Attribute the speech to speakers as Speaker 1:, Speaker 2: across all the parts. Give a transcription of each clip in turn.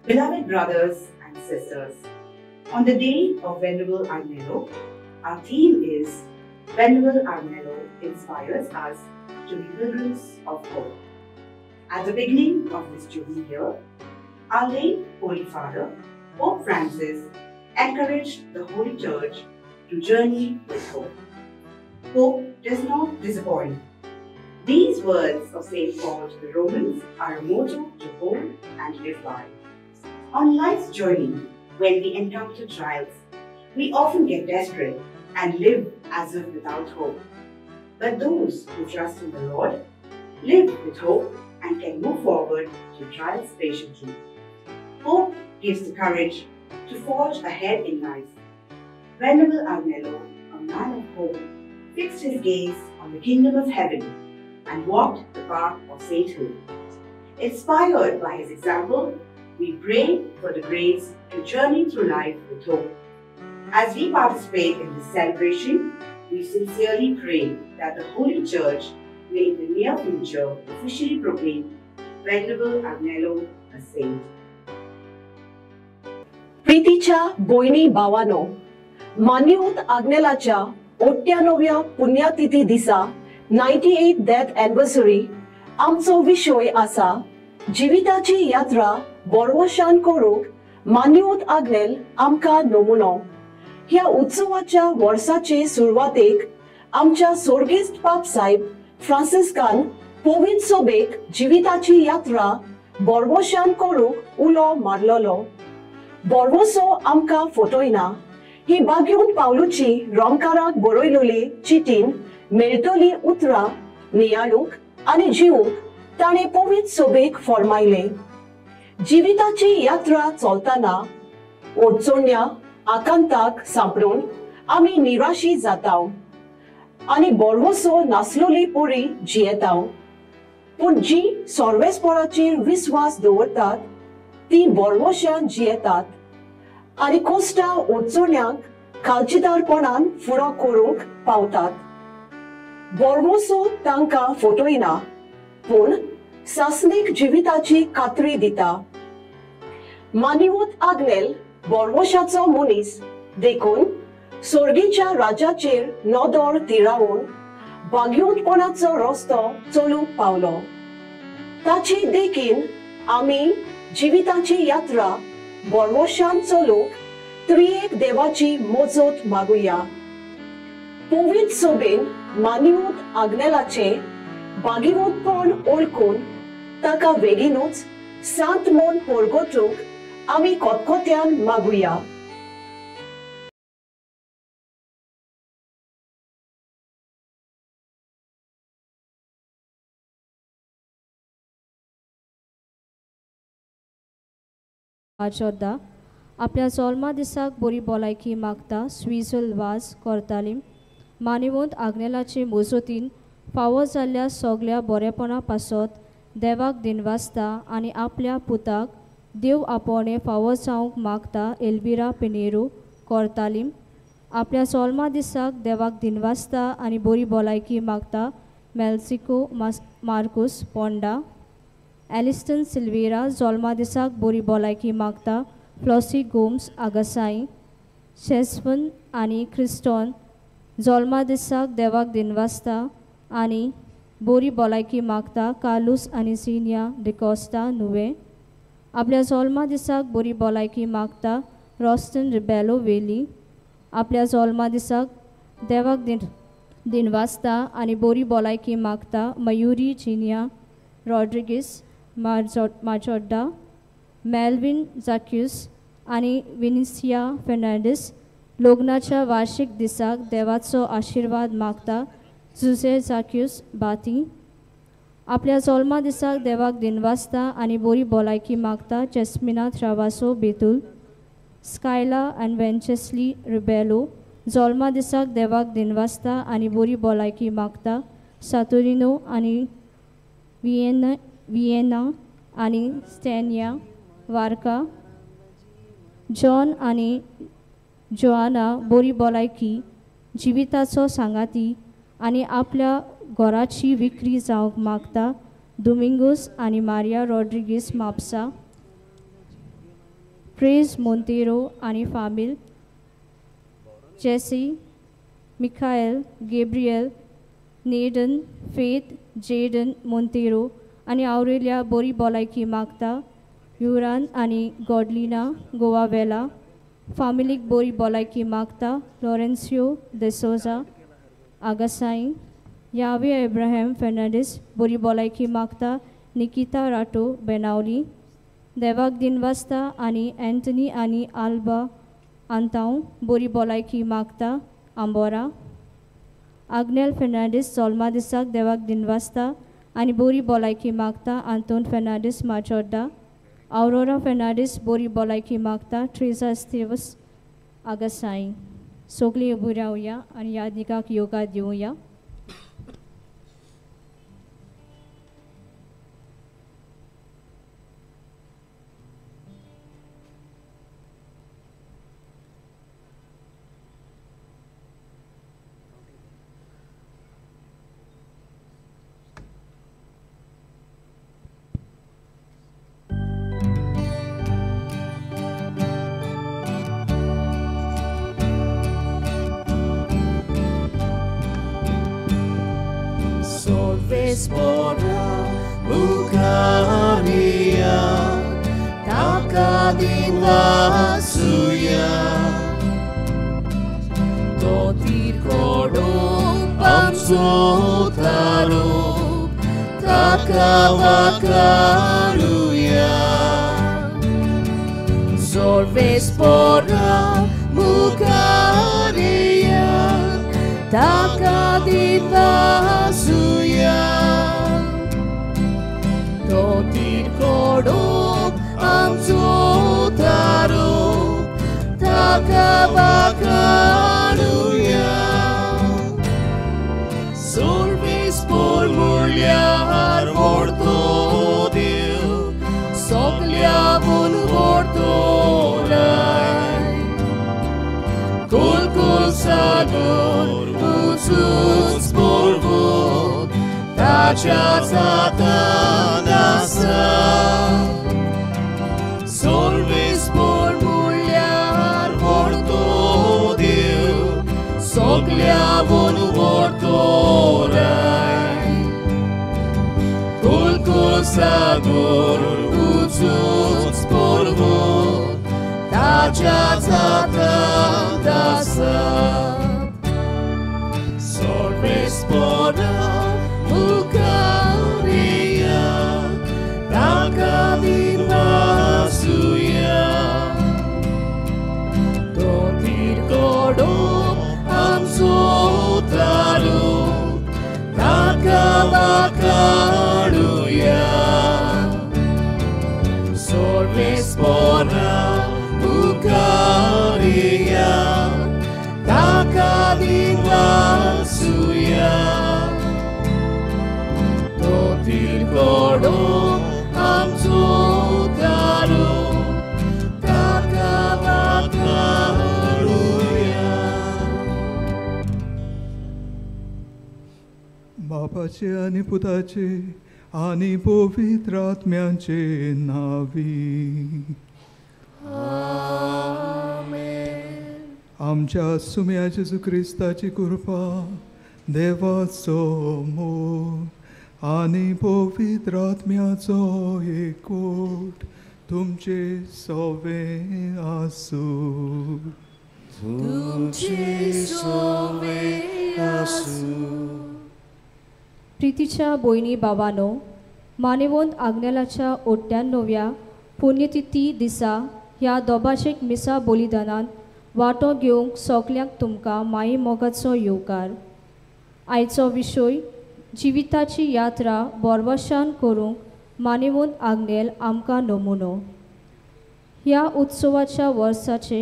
Speaker 1: Beloved brothers and sisters, on the day of Venerable Agnelo, our theme is Venerable Agnelo inspires us to be pilgrims of hope. At the beginning of this Jubilee year, our late Holy Father, Pope Francis, encouraged the Holy Church to journey with hope. Hope does not disappoint. These words of St. Paul to the Romans are a motto to hold and live by. On life's journey, when we encounter trials, we often get desperate and live as if without hope. But those who trust in the Lord live with hope and can move forward through trials patiently. Hope gives the courage to forge ahead in life. Venerable Agnelo, a man of hope, fixed his gaze on the kingdom of heaven and walked the path of sainthood. Inspired by his example, we pray for the grace to journey through life with hope. As we participate in this celebration, we sincerely pray that the Holy Church may in the near future officially proclaim Venerable Agnelo a saint.
Speaker 2: प्रीतीच्या भयणी भावानो, मान्यवंत आग्नेलाच्या 98व्या पुण्यतिथी दिसा 98th death anniversary आमचो विशय आसा जिविताची यात्रा बरवशान करूंक मान्यवंत आग्नेल आमकां नमुनो. ह्या उत्सवाच्या वर्साचे सुरवातेक आमच्या सोर्गेस्त पाप साहेब फ्रांसिस्कान पवित्र सोबेक जिविताची यात्रा बरवशान करूंक उलो मारलेलो. बरवसो आमकां फटयना ही बागेवन पावलूची रोमकाराक बरयलेली चिटीन मेळटली उतरां नियाळूंक आनी जिवूंक ताणें पवित्र सोबेक फॉर्मायले. जिविताची यात्रा चलतना अडचण्या आकांताक सांपडून आमी निराशी जाता आनी बरवसो नासलोली परी जियेता. पूण जी सर्वेस्पराचेर विस्वास दवरतात ती बरवशान जियेतात आनी कोश्टा अडचण्यांक काळजीदारपणान फुडो करूंक पावतात. बरवसो तांकां फटयना पूण सासणीक जिविताची खात्री दिता. मान्यवंत आग्नेल बरवशाचो मनीस देखून सोर्गीच्या राजाचेर नदर तिरावन भाग्यवंतपणाचो रस्तो चलूंक पावलो. ताची देखीन आमी जिविताची यात्रा बरवशान चलूंक त्रियेक देवाची मजत मागुया. पवित्र सोबेन मान्यवंत आग्नेलाचे भाग्यवंतपण ओळखून ताका बेगीनूच सांत म्हूण परगटूंक आमी कोतकोत्यान मागुया.
Speaker 3: माजोड्डा आपल्या जल्मा दिसाक बरी भलायकी मागता. स्विजल वाज करताली मानिवंत आग्नेलाचे मजतीन फावो जाल्ल्या सगल्या बरेपणा पासत देवाक दिनवासता आनी आपल्या पुताक देव आपोवणें फावो जावंक मागता. एल्विरा पिनेरो करतालीम आपल्या जल्मा दिसाक देवाक दिनवासता आनी बरी भलायकी मागता. मेल्सिको मार्कुस पोंडा. एलिस्टन सिल्वेरा जल्मा दिसाक बरी भलायकी मागता. फ्लॉसी गोम्स आगासाई. शेस्वन आनी क्रिस्टॉन जल्मा दिसाक देवाक दिनवासता आनी बरी भलायकी मागता. कार्लूस आनी सिनिया डिकॉस्टा नुवें आपल्या जल्मा दिसाक बरी भलायकी मागता. रॉस्टन रिबेलो वेली आपल्या जल्मा दिसाक देवाक दिनवासता आनी बरी भलायकी मागता. मयुरी जिनिया रॉड्रिगीस माजोड्डा. मेल्विन जाक्यूस आनी विनिसिया फेर्नांडीस लग्नाच्या वार्षिक दिसाक देवाचो आशिर्वाद मागता. जुझे जाक्यूस बाती आपल्या जल्मा दिसाक देवाक दिनवासता आनी बरी भलायकी मागता. जेस्मिना थ्रावासो बेतूल. स्कायला आनी वेंचेस्ली रिबेलो जल्मा दिसाक देवाक दिनवासता आनी बरी भलायकी मागता. सातुरिनो आनी वियेना आनी स्टॅनिया वार्का. जॉन आनी जोआना बरी भलायकी जिविताचो सांगाती आनी आपल्या घराची विक्री जावंक मागता. दोमिंगोस आनी मारिया रॉड्रिगीस म्हापसा. प्रेज मोंतेरो आनी फामील, Jesse, Michael, Gabriel, Naden, Faith, Jaden Monteiro आनी आवरेल्या बोरी भलायकी मागता. युरान आनी गॉडलिना गोवा वेला फामिलीक बोरी भलायकी मागता. लॉरेन्सियो देसोजा आगासाई, यावे एब्राहेम फेर्नांडीस बोरी भलायकी मागता. निकिता राटो बेनावली देवाक दिनवासता आनी एंटनी आनी आल्बा आंतांव बोरी भलायकी मागता. आंबोरा आग्नेल फेर्नांडीस सोल्मा दिसाक देवाक दिनवासता आनी बोरी भलायकी मागता. आंतोन फेर्नांडीस माचोड्डा, आवरोरा फेर्नांडीस बोरी भलायकी मागता. ट्रेजा स्तेवस आगासाई. सगळीं उबी रावया आनी यादनिकाक योगा दिवया.
Speaker 4: Spora Bukaria Takadin Vasuya Totir Kodum Pamsotaro Takavakaruya Sorves Spora Bukaria Takadin Vasuya Totir kodum amzotaru takabakaruya Solves por mulyar vorto dil soklya bun vorto lai Kul kul sagur utsuz porvut tacha satanasa Solves por mulyar vorto dil soklya bun vorto lai Kul kul sagur utsuz porvut tacha satanasa Solves por Bukaria Takadin Vasuya Totir kodum amzotaru Takavakaruya Solves pora Bukaria Takadin Vasuya Totir kodum amzotaru takavakaruya.
Speaker 5: बापाचे आनी पुताचे आनी पवित्र आत्म्याचे नावी.
Speaker 4: आमेन.
Speaker 5: आमच्या सुम्या जेजू क्रिस्ताची कृपा, देवाचो मोग आनी पवित्र आत्म्याचो एकवट तुमचे सवे आसूं.
Speaker 4: तुमचे सवे आसूं.
Speaker 3: प्रितीच्या भयणी बाबानो, मानेवंत आग्नेलाच्या 98व्या पुण्यतिथी दिसा ह्या दोबाशेक मिसा बलिदानांत वांटो घेवंक सगल्यांक तुमकां माई मोगाचो येवकार. आयचो विशय जिविताची यात्रा बोरवशान करूंक मानेवंत आग्नेल आमकां नमुनो. ह्या उत्सवाच्या वर्साचे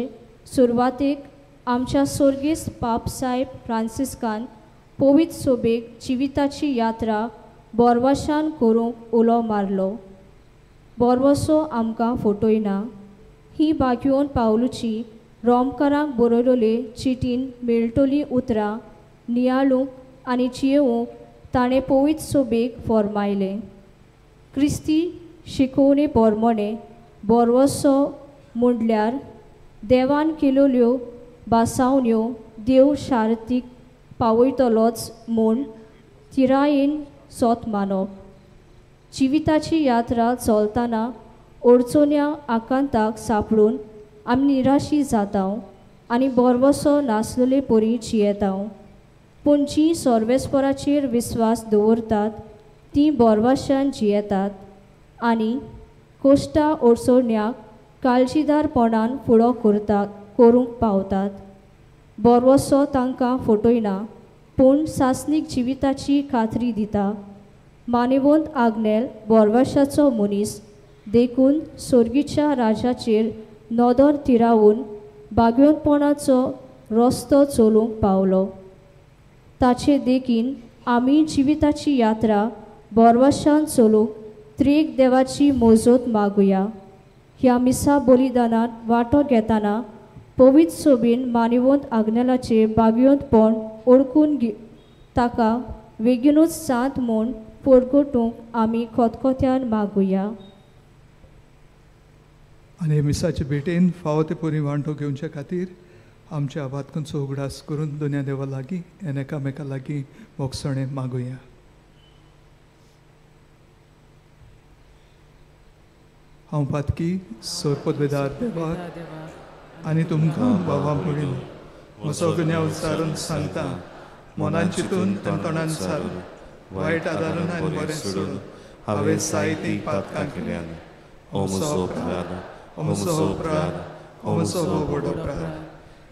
Speaker 3: सुरवातेक आमच्या सोर्गेस्त पापसाहेब फ्रांसिस्कान पवित्र सोबेक जिविताची यात्रा बोरवाशान करूंक उलो मारलो. बोरवसो आमकां फटयना ही बागयोन पावलूची रोमकारांक बरयलोले चिटीन मेळटली उतरां नियाळूंक आनी जियेवंक ताणें पवित्र सोबेक फॉर्मायलें. क्रिस्ती शिकोवणे पोरमोणे बोरवसो म्हणल्यार देवान केल्यो बासावण्यो देव शारतीक पावयतलोच म्हूण तिरायेन सोत मानप. जिविताची यात्रा चलतना अडचण्या आकांताक सापडून आमी निराशी जाता आनी भरवसो नासलेले परी जियेता. पूण जीं सर्वेस्पराचेर विस्वास दवरतात तीं भरवशान जियेतात आनी कोश्टा अडचण्याक काळजीदारपणान फुडो करता करूंक पावतात. भरवसो तांकां फटयना पूण सासणीक जिविताची खात्री दिता. मानेवंत आग्नेल भरवशाचो मनीस देखून सोर्गीच्या राजाचेर नदर थिरावन भाग्योतपणाचो रस्तो चलूंक पावलो. ताचे देखीन आमी जिविताची यात्रा भरवशान चलूंक त्रिएक देवाची मोजत मागुया. ह्या मिसा बलिदानांत वांटो घेतना पवित्र सोबीन मानिवंत आग्नेलाचे भाग्योतपण ओळखून ताका बेगीनूच सांत म्हूण परगटूंक आमी खतखत्यान मागुया.
Speaker 5: आनी मिसाचे भेटेन फावो ते परी वांटो घेवचे खातीर आमच्या वातकांचो उगडास करून दोनया देवा लागीं आनी एकामेका लागीं भोगसणें मागुया. हांव पातकी सोरपदवेदार देवाक आनी तुमकां बाबा म्हणीन म्हजो गुन्यांव सारून सांगता मनान चिंतून आनी तोंडान सारून वायट आदारून आनी बरें सोडून हांवें साहित्यीक पातकां केल्यान.
Speaker 4: ओ म्हजो अपराध, ओ म्हजो अपराध, ओ म्हजो व्हड अपराध.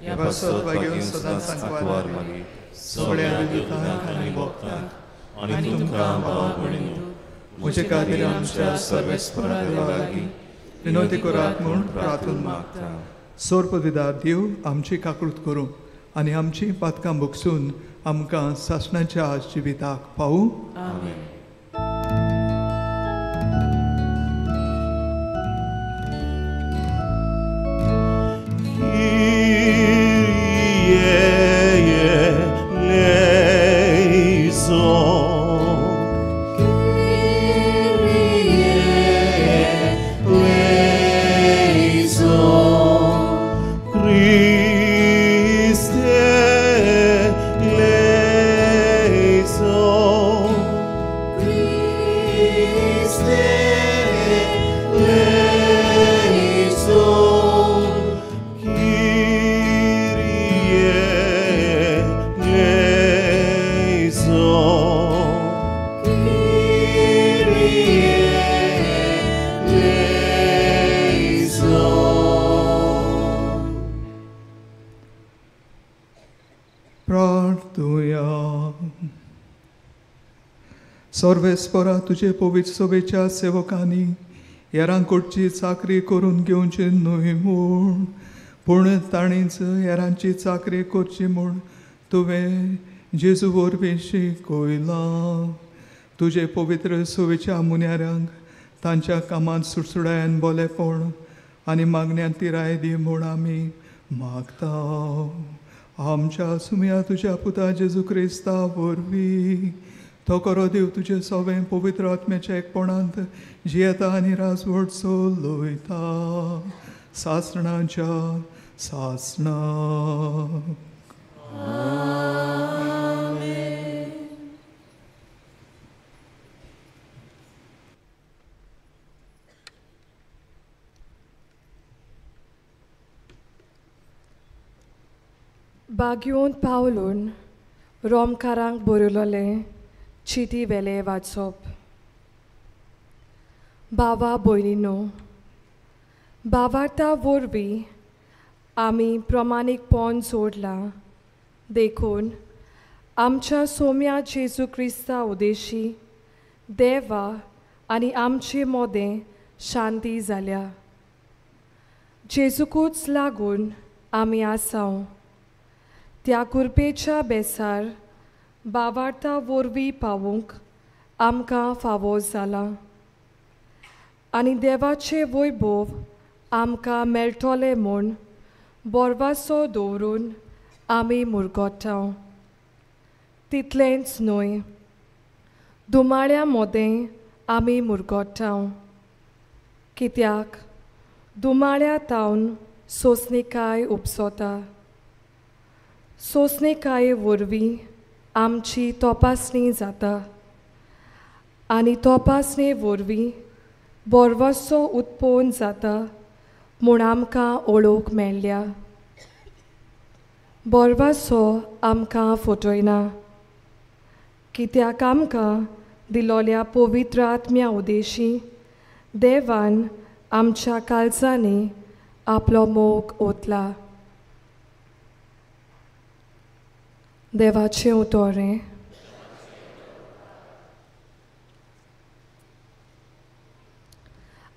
Speaker 4: ह्या पासत भाग्यवंत सदांच सांकवार मागीर सगळ्या देवतांक आनी भक्तांक आनी तुमकां भाव भयणींनो
Speaker 5: म्हजे खातीर आमच्या
Speaker 4: सर्वेस्परा देवा लागीं
Speaker 5: विनवती करात म्हूण प्रार्थना मागता. सोरपविदार देव आमची काकळूत करूं आनी आमची पातकां भोगसून आमकां सासणाच्या जिविताक पावूं.
Speaker 4: आमेन.
Speaker 5: सर्वेस्परा तुजे पवित्र सभेच्या सेवकांनी हेरांकडची चाकरी करून घेवची न्हय म्हूण पूण ताणीच हेरांची चाकरी करची म्हूण तुवें जेजू वरवीं शिकयलां. तुजे पवित्र सभेच्या मुन्यारांक तांच्या कामांत सुडसुडायन बोलेपण आनी मागण्यांत तिराय दी म्हूण आमी मागता. आमच्या सुमया तुज्या पुता जेजू क्रिस्ता वरवीं तो करो देव तुजे सवें पवित्र आत्म्याच्या एकपणांत जियेता आनी राजवट चलयता सासणाच्या सासणाक.
Speaker 6: बागयोन पावलून रोमकारांक बरयलोलें चिटी वेले वाचप. बाबा भयणीनो, बाबार्था वरवीं आमी प्रमाणीकपण जोडलां देखून आमच्या सोम्या जेजू क्रिस्ता उदेशी देवा आनी आमचे मोदें शांती जाल्या. जेजूकूच लागून आमी आसाव त्या कुरपेच्या बेसार बावार्ता वरवीं पावूंक आमकां फावो जाला आनी देवाचें वैभव आमकां मेळटलें म्हूण बोरवासो दवरून आमी मुरगोटा. तितलेंच न्हय, दुमाळ्या मोदें आमी मुरगोटा, कित्याक दुमाळ्या तावन सोंसणीकाय उपसता. सोंसणीकाये वरवीं आमची तपासणी जाता आनी तपासणे वरवीं बोरवसो उत्पन्न जाता म्हूण आमकां ओळख मेळ्ळ्या. बोरवासो आमकां फटयना, कित्याक आमकां दिलोल्या पवित्र आत्म्या उदेशी देवान आमच्या काळजांनी आपलो मोग ओतला. देवाचें उतर.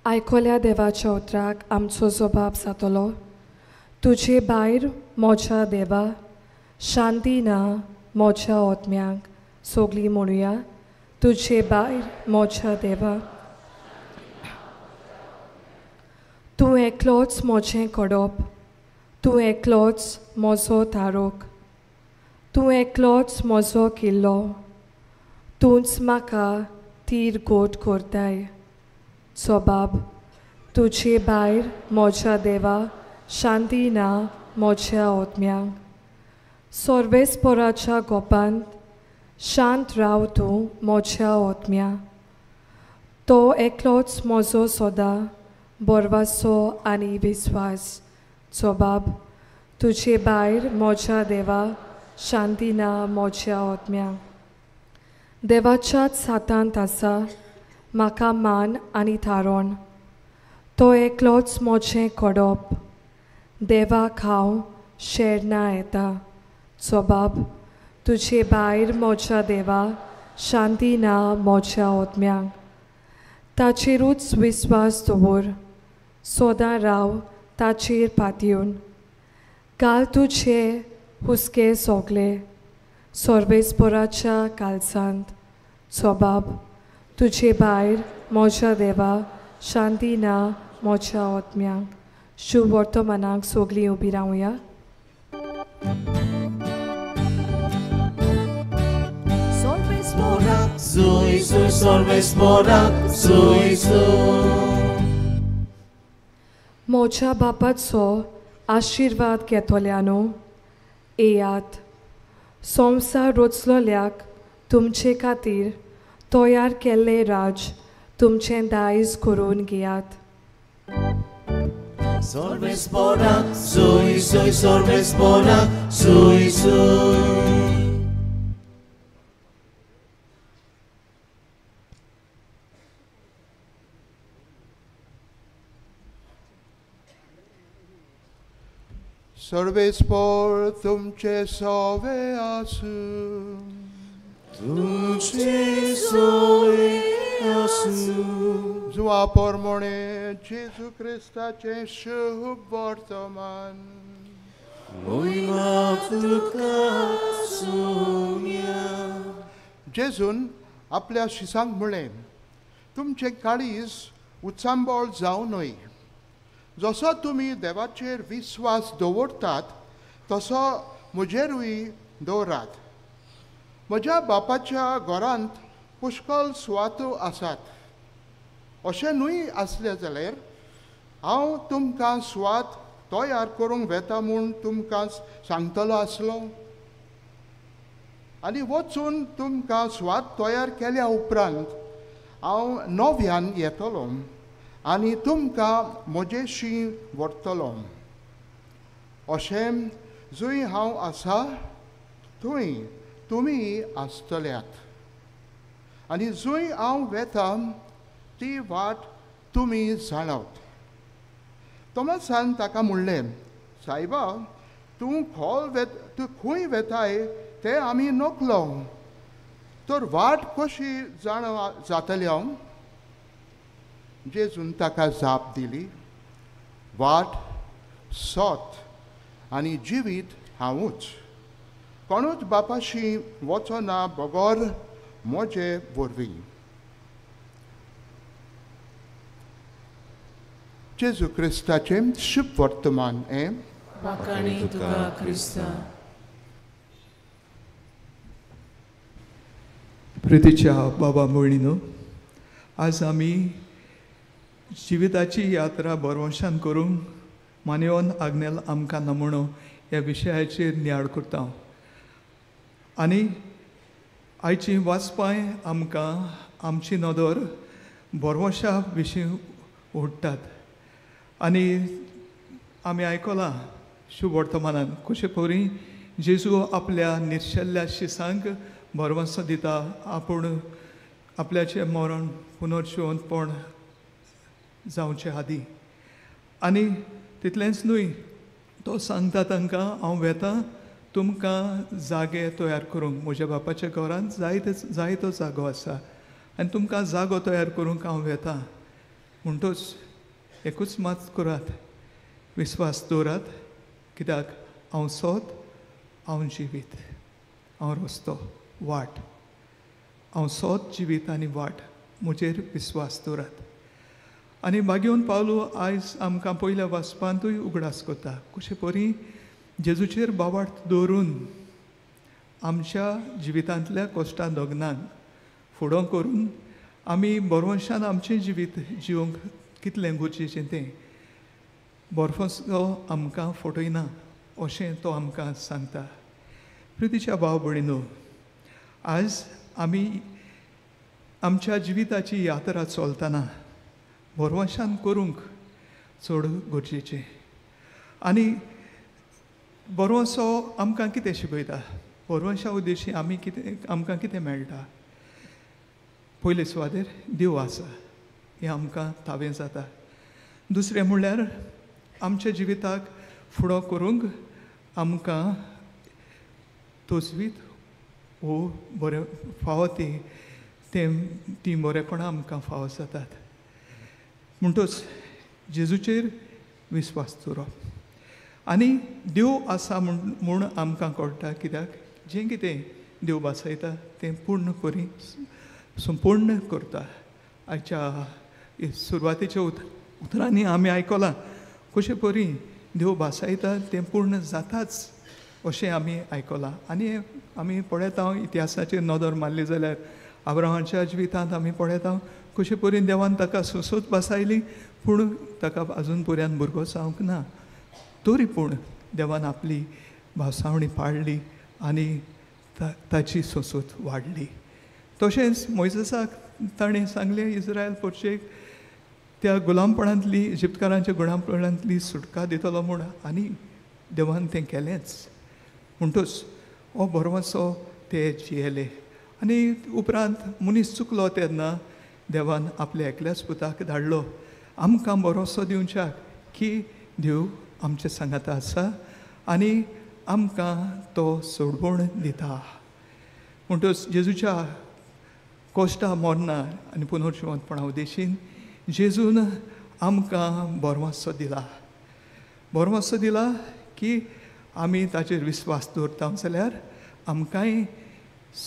Speaker 6: आयकल्या देवाच्या उतराक आमचो जबाब जातलो. तुजे भायर म्हज्या देवा शांती ना म्हज्या आत्म्याक. सगळीं म्हणुया, तुजे भायर म्हज्या देवा. तूं एकलोच म्हजें कडप, तूं एकलोच म्हजो तारोक, तूं एकलोच म्हजो किल्लो, तूंच म्हाका तीर गोट करताय. सोबाब, तुजे भायर म्हज्या देवा शांती ना म्हज्या आत्म्याक. सर्वेस्पराच्या गोपांत शांत राव तूं म्हज्या आत्म्या. तो एकलोच म्हजो सदां बोरवासो आनी विस्वास. सोबाब, तुजे भायर म्हज्या देवा शांती ना म्हज्या आत्म्याक. देवाच्याच हातांत आसा म्हाका मान आनी थारोण. तो एकलोच म्हजें कडप. देवाक हांव शेरना येता. सोबाब, तुजे भायर म्हज्या देवा शांती ना म्हज्या आत्म्याक. ताचेरूच विस्वास दवर, सदां राव ताचेर पातयेवन. घाल तुजे हुस्के सोगले सर्वेस्पराच्या कालसांत. सोबाब, तुजे भायर म्हज्या देवा शांती ना म्हज्या आत्म्याक. शुभ वर्तमानाक सगळीं उबी रावया. म्हज्या बापाचो आशिर्वाद घेतल्यानो येयात. संवसार रचलोल्याक तुमचे खातीर तयार केल्लें राज तुमचें दायज करून घेयात.
Speaker 7: सर्वेस्पर तुमचे सवे आसूं.
Speaker 4: तुमचे सवे आसूं.
Speaker 7: जुआ परमणे जेजू क्रिस्ताचें शुभ वर्तमान.
Speaker 4: मोहिमा तुका सोम्या.
Speaker 7: जेजून आपल्या शिसांक म्हळें, तुमचें काळीज उचांबळ जावं न्हय. जसो तुमी देवाचेर विस्वास दवरतात तसो म्हजेरूय दवरात. म्हज्या बापाच्या घरांत पुष्कळ सुवातो आसात. अशें न्हय आसलें जाल्यार हांव तुमकां सुवात तयार करूंक वेता म्हूण तुमकां सांगतलो आसलो. आनी वचून तुमकां सुवात तयार केल्या उपरांत हांव नव्यान येतलो आनी तुमकां म्हजेशी व्हरतलो. अशें जंय हांव आसा थंय तुमी आसतल्यात आनी जंय हांव वेता ती वाट तुमी जाणात. तोमासान ताका म्हणलें, सायबा, तूं खोल तूं खंय वेताय तें आमी नकलो, तर वाट कशी जाण जातली हांव? जेजून ताका जाप दिली, वाट, सत आनी जिवीत हांवूच. कोणूच बापाशी वचना बगर म्हजे वरवीं. जेजू क्रिस्ताचें शुभ वर्तमान हें.
Speaker 5: प्रितीच्या बाबा भयणीनो, आज आमी जिविताची यात्रा बरवंशान करूंक मानयोन आग्नेल आमकां नमुणो ह्या विशयाचेर नियाळ करता. आनी आयची वाचपाय आमकां आमची नदर बरवंशा विशीं ओडटात. आनी आमी आयकलां शुभ वर्तमानान कशे परी जेजू आपल्या निर्शेल्ल्या शिसांक भरवंसो दिता, आपूण आपल्याचें मरण पुनर्जिवंतपण जावचे आदीं. आनी तितलेंच न्हय, तो सांगता तांकां हांव वेता तुमकां जागे तयार करूंक, म्हज्या बापाच्या घरांत जायतो जागो आसा आनी तुमकां जागो तयार करूंक हांव वेता. म्हणटूच एकूच मात करात, विस्वास दवरात, कित्याक हांव सोत, हांव जिवीत, हांव रस्तो, वाट, हांव सोत, जिवीत आनी वाट, म्हजेर विस्वास दवरात. आनी बागेवन पावलो आयज आमकां पयल्या वाचपांतूय उगडास करता कशे परी जेजूचेर बावाट दवरून आमच्या जिवितांतल्या कश्टां दगनान फुडो करून आमी बरवंशान आमचें जिवीत जिवंक कितलें गरजेचें तें बर्फसो आमकां फटयना अशें तो आमकां सांगता. प्रितीच्या भाव भयणीनो, आयज आमी आमच्या जिविताची यात्रा चलतना बरवंशान करूंक चड गरजेचें. आनी बरवंसो आमकां कितें शिकयता, बरवंशा उद्देशी आमी कितें आमकां कितें मेळटा? पयले सुवातेर देव आसा हें आमकां तावें जाता. दुसरें म्हणल्यार आमच्या जिविताक फुडो करूंक आमकां तजवीत वो बरें फावो ती तीं बरेपणां आमकां फावो जातात. म्हणटूच जेजूचेर विस्वास दवरप आनी देव आसा म्हूण आमकां कळटा, कित्याक जें कितें देव भासयता तें पूर्ण करी संपूर्ण करता. आयच्या सुरवातेच्या उतरांनी आमी आयकलां कशे परी देव भासयता तें पूर्ण जाताच अशें आमी आयकलां. आनी आमी पळयता इतिहासाचेर नदर मारली जाल्यार आब्राहामाच्या जिवितांत आमी पळयता कशे परी देवान ताका सोंसत भासायली, पूण ताका आजून पर्यंत भुरगो जावंक ना, तरी पूण देवान आपली भासावणी पाळ्ळी आनी ताची सोंसत वाडली. तशेंच मोयजेसाक ताणें सांगलें इस्रायल पोरशेक त्या गुलामपणांतली, इजिप्तकारांच्या गुलामपणांतली सुटका दितलो म्हूण, आनी देवान तें केलेंच. म्हणटूच हो भरवंसो ते जियेले. आनी उपरांत मनीस चुकलो तेन्ना देवान आपल्या एकल्याच पुताक धाडलो आमकां भरोसो दिवच्याक की देव आमचे सांगाता आसा आनी आमकां तो सोडवण दिता. म्हणटूच जेजूच्या कश्टां मरणां आनी पुनर्जिवंतपणा उद्देशीन जेजून आमकां भरवंसो दिला, भरवंसो दिला की आमी ताचेर विस्वास दवरता जाल्यार आमकांय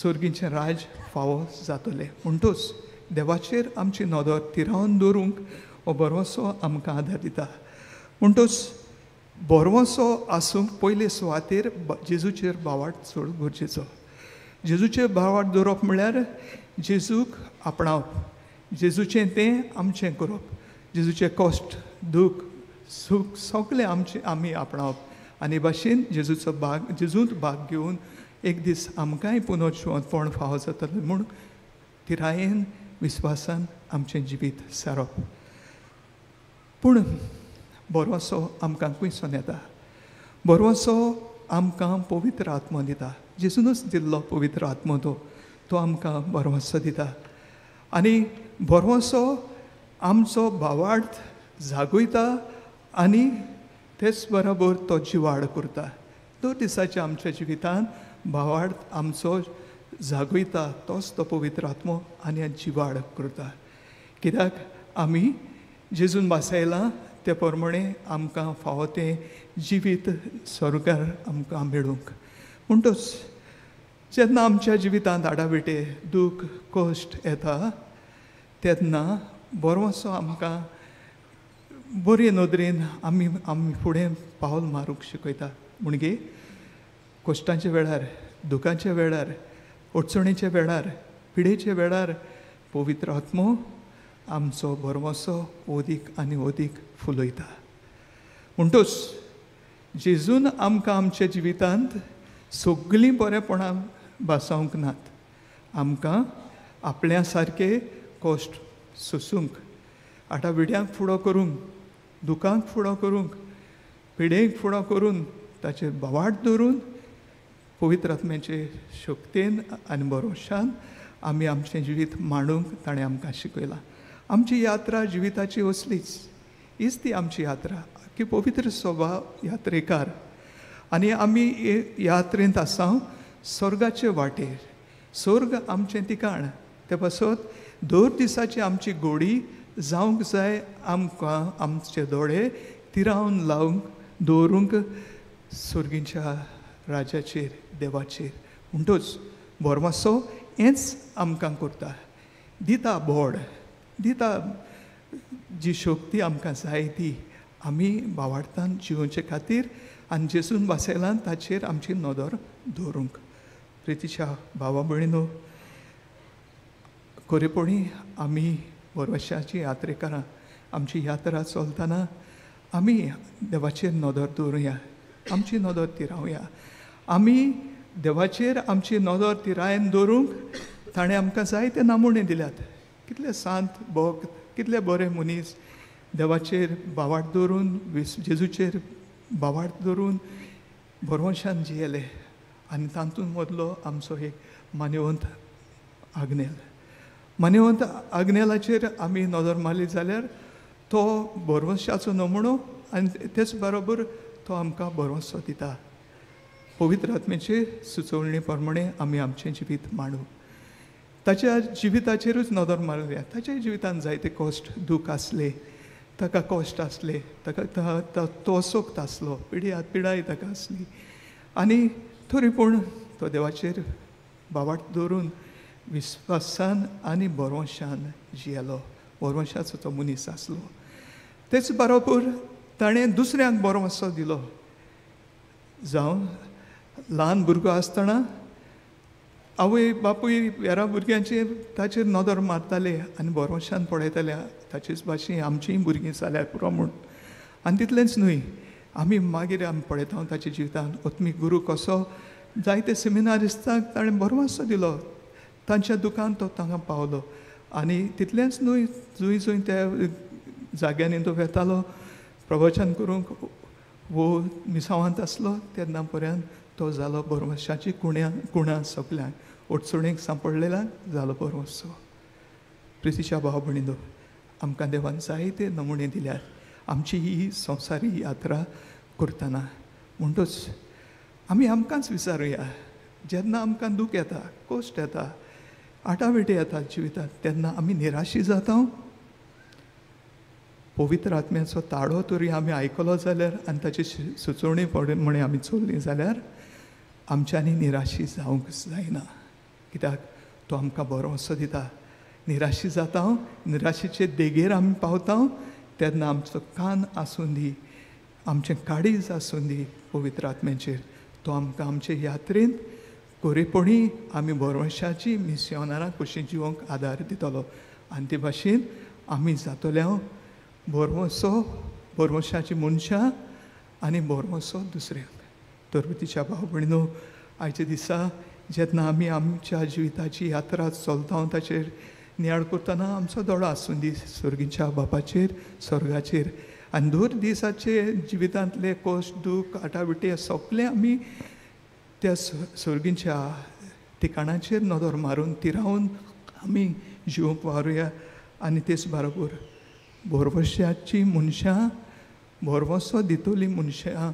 Speaker 5: सर्गीचें राज फावो जातलें. म्हणटूच देवाचेर आमची नदर थिरावन दवरूंक हो भरवंसो आमकां आदार दिता. म्हणटूच भरवंसो आसूंक पयले सुवातेर जेजूचेर भावार्थ चड गरजेचो. जेजूचेर भावार्थ दवरप म्हणल्यार जेजूक आपणावप, जेजूचें तें आमचें करप, जेजूचें कश्ट, दूख, सूख सगळें आमचें आमी आपणावप आनी भाशेन जेजूचो भाग, जेजूंत भाग घेवन एक दीस आमकांय पुनर्जिवंतपण फावो जातलें म्हूण थिरायेन विस्वासान आमचें जिवीत सारप. पूण भरवंसो आमकां खंयसून येता? भरवंसो आमकां पवित्र आत्मो दिता. जेजूनच दिल्लो पवित्र आत्मो तो आमकां भरवंसो दिता. आनी भरवंसो आमचो भावार्थ जागयता आनी तेच बरोबर तो जिवाड करता. दर दिसाच्या आमच्या जिवितांत भावार्थ आमचो जागयता तोच तो पवित्र आत्मो आनी जिवाड करता. कित्याक आमी जेजून भासायलां ते प्रमाणे आमकां फावो तें जिवीत स्वर्गार आमकां मेळूंक. म्हणटूच जेन्ना आमच्या जिवितांत आडाविटे, दूख, कश्ट येता तेन्ना भरवंसो आमकां बरे नदरेन आमी आमी फुडें पावल मारूंक शिकयता. म्हणगे कश्टांच्या वेळार, दुखाच्या वेळार, अडचणीच्या वेळार, पिडेच्या वेळार पवित्र आत्मो आमचो भरवंसो ओदीक आनी ओदीक फुलयता. म्हणटूच जेजून आमकां आमच्या जिवितांत सगळीं बरेपणां भासावंक नात, आमकां आपल्या सारके कश्ट सोसूंक, आटाविड्यांक फुडो करूंक, दुखांक फुडो करूंक, पिडेक फुडो करून ताचेर बोवाट धरून पवित्र आत्म्याचे शक्तेन आनी भरोशान आमी आमचें जिवीत मांडूंक ताणें आमकां शिकयलां. आमची यात्रा जिविताची असलीच, हीच ती आमची यात्रा की पवित्र स्वभाव यात्रेकार आनी आमी यात्रेंत आसा स्वर्गाचे वाटेर. स्वर्ग आमचें ठिकाण, ते पासत दर दिसाची आमची गोडी जावंक जाय आमकां आमचे दोळे तिरावन लावंक दवरूंक स्वर्गीच्या राजाचेर, देवाचेर. म्हणटूच भरवंसो हेंच आमकां करता, दिता बोड, दिता जी शक्ती आमकां जाय ती आमी भावार्थान जिवोवचे खातीर आनी जेजून भासयलान ताचेर आमची नदर दवरूंक. प्रितीच्या भावा भयणीनो, खरेपणी आमी भरवंशाची यात्रेकारां, आमची यात्रा चलतना आमी देवाचेर नदर दवरुया, आमची नदर तिरावया. आमी देवाचेर आमची नदर तिरायन दवरूंक ताणें आमकां जायते नमुने दिल्यात. कितले सांत भक्त, कितले बरे मनीस देवाचेर भावार्थ दवरून, जेजूचेर भावार्थ दवरून भरवंशान जियेले आनी तातूंत मदलो आमचो एक मान्यवंत आग्नेल. मान्यवंत आग्नेलाचेर आमी नदर मारली जाल्यार तो भरवंशाचो नमुनो आनी तेच बरोबर तो आमकां भरवंसो दिता. पवित्र आत्म्याचे सुचोवणी प्रमाणे आमी आमचें जिवीत मांडू. ताच्या जिविताचेरूच नदर मारुया. ताच्या जिवितान जायते कश्ट दूख आसले, ताका कश्ट आसले, ताका तो असक्त आसलो, पिडाय ताका आसली आनी तरी पूण तो देवाचेर भावार्थ दवरून विस्वासान आनी भरवंशान जियेलो. भरवंशाचो तो मनीस आसलो. तेच बरोबर ताणें दुसऱ्यांक भरवंसो दिलो. जावं ल्हान भुरगो आसतना आवय बापूय हेरां भुरग्यांचेर ताचेर नदर मारताले आनी भरवंशान पळयताले, ताचेच भाशेन आमचींय भुरगीं जाल्यार पुरो म्हूण. आनी तितलेंच न्हय, आमी मागीर आमी पळयता ताच्या जिवितांत आत्मीक गुरू कसो जायते सेमिनारिस्तांक ताणें भरवंसो दिलो, तांच्या दुकान तो तांकां पावलो. आनी तितलेंच न्हय, जंय जंय त्या जाग्यांनी तो वेतालो प्रवचन करूंक वो मिसावांत आसलो तेन्ना पर्यंत तो जालो भरवंशाची कुणां सगल्यांक अडचणीक सांपडलेल्यांक जालो भरवंसो. प्रितीच्या भाव भयणीनो, आमकां देवान जायते नमुने दिल्यात आमची ही संवसारी यात्रा करतना. म्हणटूच आमी आमकांच विचारुया, जेन्ना आमकां दूख येता, कश्ट येता, आटाविटी येता जिवितांत, तेन्ना आमी निराशी जाता. पवित्र आत्म्याचो ताळो तरी आमी आयकलो जाल्यार आनी ताची सुचोवणी म्हण आमी चल्ली जाल्यार आमच्यांनी निराशी जावंक जायना. कित्याक तो आमकां भरवंसो दिता. निराशी जाता, निराशेचे देगेर आमी पावता तेन्ना आमचो कान आसूं दी, आमचें काळीज आसूं दी पवित्र आत्म्याचेर, तो आमकां आमचे यात्रेंत खरेपणी आमी भरवंशाची मिसियोनारां कशी जिवंक आदार दितलो. आनी ते भाशेन आमी जातले भरवंसो, भरवंशाची मनशां आनी भरवंसो दुसऱ्यांक. तर तिच्या भाव भयणीनो, आयच्या दिसा जेन्ना आमी आमच्या जिविताची यात्रा चलता ताचेर नियाळ करतना आमचो दोळो आसूं दी स्वर्गीच्या बापाचेर, स्वर्गाचेर. आनी दर दिसाचे जिवितांतले कश्ट दूख आटाविटे सगळे आमी त्या स्वर्गीच्या ठिकाणाचेर नदर मारून तिरावन आमी जिवंक वारुया. आनी तेच बरोबर भरवंशाची मनशां, भरवंसो दितली मनशां,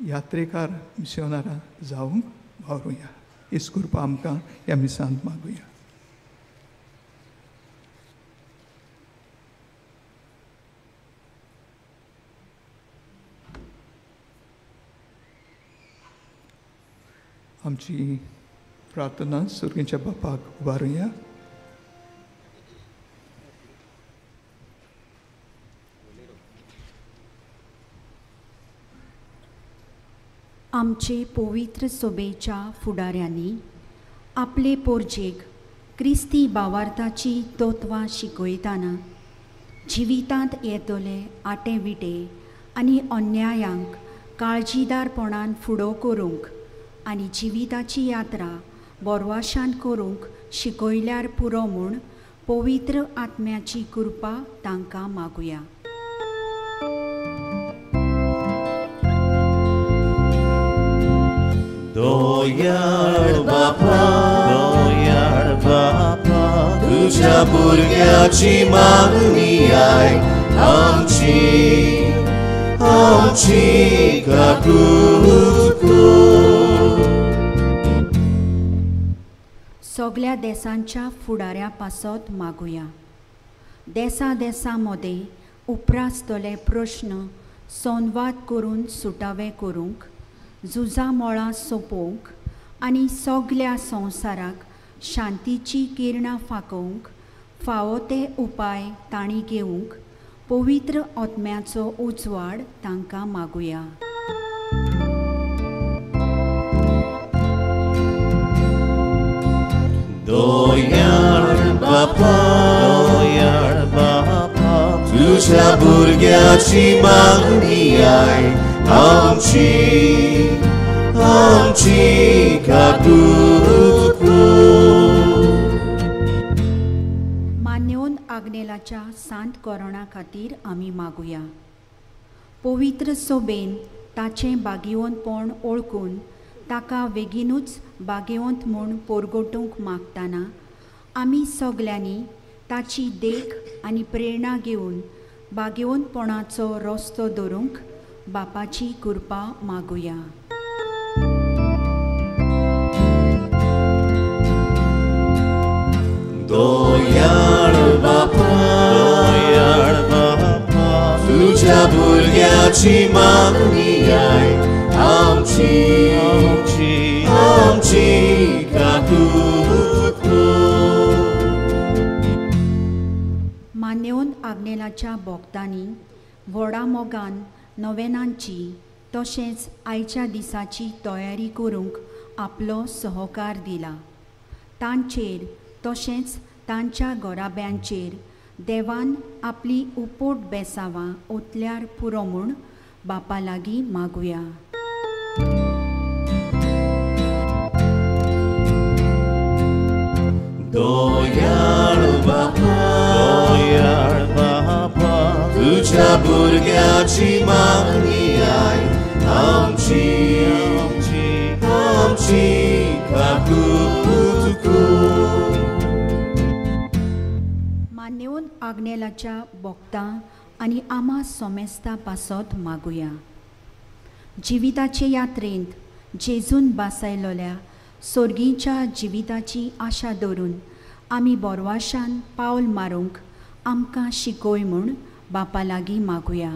Speaker 5: यात्रेकार मिसियोनारां जावंक वावरुया. हीच कृपा आमकां ह्या मिसांत मागुया. आमची प्रार्थना सुर्गीच्या बापाक उबारुया.
Speaker 8: आमचे पवित्र सोबेच्या फुडाऱ्यांनी आपले पोरजेक क्रिस्ती बावार्थाची तत्वां शिकयतना जिवितांत येतले आटे विटे आनी अन्यायांक काळजीदारपणान फुडो करूंक आनी जिविताची यात्रा बोरवाशान करूंक शिकयल्यार पुरो म्हूण पवित्र आत्म्याची कृपा तांकां मागुया.
Speaker 9: दोयाळ बापा, दोयाळ बापा, तुझ्या भुरग्याची मागणी आयक आमची, आमची काकूत कर.
Speaker 8: सगल्या देसांच्या फुडाऱ्या पासत मागुया. देसा देसा मदें उपरासतले प्रश्न संवाद करून सुटावे करूंक, झुजा मळां सोंपोवंक आनी सगल्या संवसाराक शांतीची किरणां फाकोवंक फावो ते उपाय तांणी घेवंक पवित्र आत्म्याचो उजवाड तांकां मागुया.
Speaker 9: दोयाळ बापा, दोयाळ बापा, तुझ्या भुरग्याची मागणी आयक आमची, आमची काकूत कर.
Speaker 8: मान्योन आग्नेलाच्या सांत कोरोना खातीर आमी मागुया. पवित्र सोबेन ताचें बागेवंतपण ओळखून ताका बेगीनूच बागेवंत म्हूण पोरगोटूंक मागतना आमी सगल्यांनी ताची देख आनी प्रेरणा घेवन बागेवंतपणाचो रस्तो धरूंक बापाची कृपा मागुया.
Speaker 9: दोयाळ बापा, दोयाळ बापा, तुझ्या भुरग्याची मागणी आयक आमची, आमची, आमची काकूत कर.
Speaker 8: मान्योन आग्नेलाच्या भोक्तांनी व्हडा मोगान नवेनांची तशेंच आयच्या दिसाची तयारी करूंक आपलो सहकार दिला. तांचेर तशेंच तांच्या घराब्यांचेर देवान आपली उपोट बेसावां ओतल्यार पुरो म्हूण बापा लागीं मागुया.
Speaker 9: दोयाळ बापा, दोयाळ बापा, तुझ्या भुरग्याची मागणी आयक आमची, आमची, आमची काकूत कर.
Speaker 8: मान्योन आग्नेलाच्या भोक्ता आनी आमा सोमेस्ता पासत मागुया. जिविताचे यात्रेंत जेजून बासायलोल्या सोर्गीच्या जिविताची आशा धरून आमी बोरवाशान पावल मारूंक आमकां शिकय म्हूण बापा लागीं मागुया.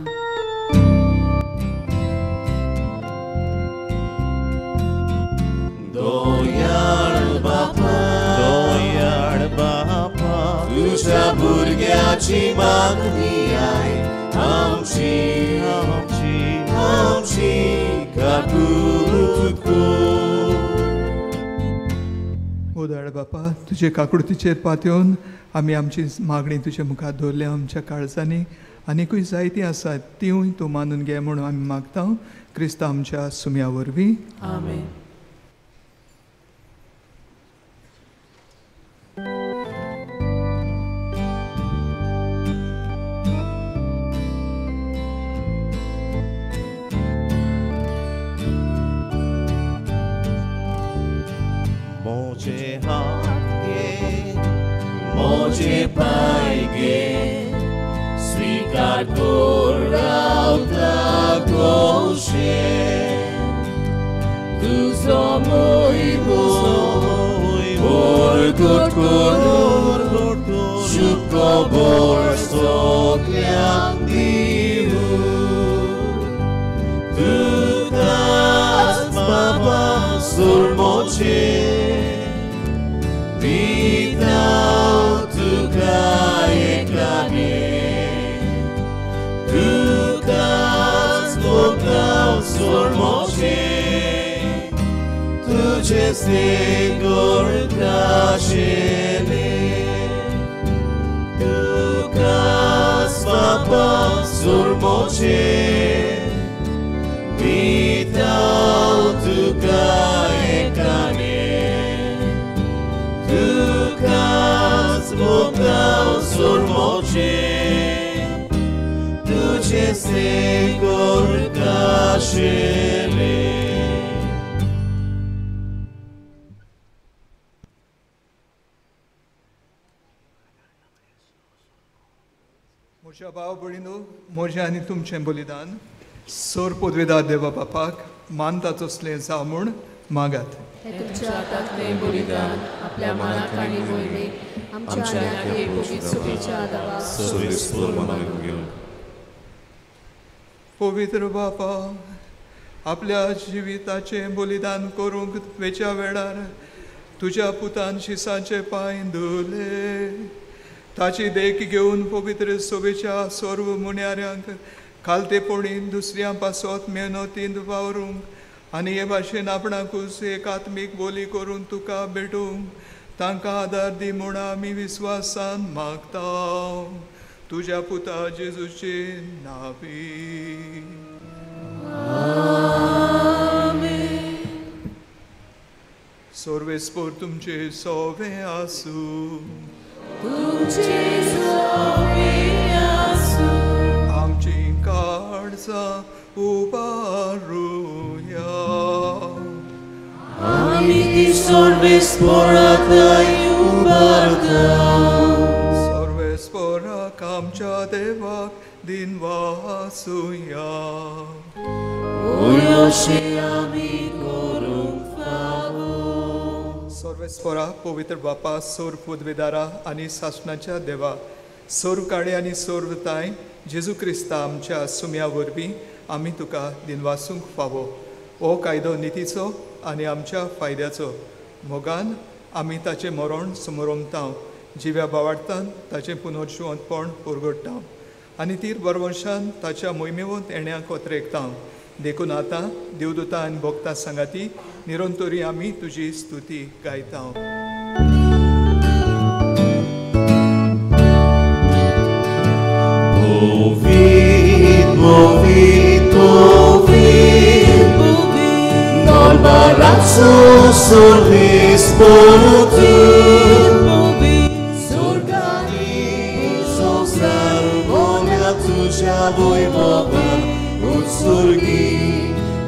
Speaker 9: दोयाळ बापा, दोयाळ बापा, तुझ्या भुरग्याची मागणी आयक आमची, आमची, आमची काकूत कर.
Speaker 5: ओ दयाळ बापा, तुजे काकुळतीचेर पातयेवन आमी आमची मागणी तुजे मुखार दवरल्या. आमच्या काळजांनी आनिकूय जायतीं आसात तिवूय तूं मानून घे म्हणून आमी मागता क्रिस्ता आमच्या सुम्या वरवीं.
Speaker 6: आमेन.
Speaker 9: मोजे हात गे, मोजे पाय गे, स्वीकार कर रावता गोशे, तुजो मोहिमो परगट करून शुभ खबर सगल्यांक दिवूं. तुकाच बाबा सोडमोचे तुझे Senhor cachele, tu cas सोरमोचे दिताव तुका एकाने तुकाच मोगताव सोरमोचे तुझे से करकाशेले.
Speaker 5: म्हज्या भाव भयणीनो, म्हजें आनी तुमचें बलिदान सोर पदवेदार देवा बापाक मानता तसलें जावं म्हूण मागात.
Speaker 10: तुमच्या हातांतलें बलिदान आपल्या मनाक आनी मोहिमेक आमच्या आनी पवित्र देवाक
Speaker 5: पवित्र बापा, आपल्या जिविताचें बलिदान करूंक वेच्या वेळार तुज्या पुतान शिसाचे पांय धुले. ताची देख घेवन पवित्र सोबेच्या सर्व मुन्याऱ्यांक खालतेपणीन दुसऱ्यां पासत मेहनतीन वावरूंक आनी हे भाशेन आपणाकूच एक आत्मीक बोली करून तुका भेटूंक तांकां आदार दी म्हूण आमी विस्वासान मागता तुज्या पुता जेजूचे नांवी. सर्वेस्पोर तुमचे सोवे आसूं.
Speaker 10: तुमचे सोवे आसूं.
Speaker 5: आमची काळजां उबारुया.
Speaker 9: आमी ती सर्वेस्पोराक उबारता.
Speaker 5: सर्वेस्पोराक आमच्या देवाक दिनवासुया.
Speaker 9: अशें आमी करूंक फावो.
Speaker 5: सर्वेस्पोरा पवित्र बापा, सोर पदवेदारा आनी सासणाच्या देवा, सोर काळे आनी सोरताय जेजू क्रिस्ता आमच्या सुम्या वरवीं आमी तुका दिनवासूंक फावो. हो कायदो नितीचो आनी आमच्या फायद्याचो. मोगान आमी ताचें मरण समरोमतांव, जिव्या बावाडतान ताचें पुनर्जिवंतपण परगडटांव आनी तीर बरवंशान ताच्या मोहिमेवंत येण्या कोत्रेकतांव. देखून आतां देवदूता आनी भोगता सांगाती निरंतरी आमी तुजी स्तुती गायतांव.
Speaker 9: Povit, povit, povit, Norbarazzo sorvis porutin, Surgani salvonia tuja voi boba, Utsurgi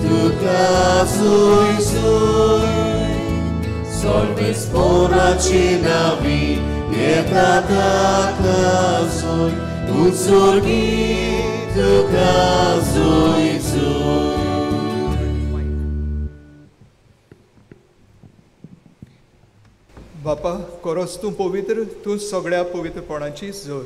Speaker 9: tuka sui sui, Solvis poraci navi, pietata casoi, Utsurgi tuka sui sui.
Speaker 5: बापा, कोरोस तूं पवित्र, तूं सगळ्या पवित्रपणाची जोर.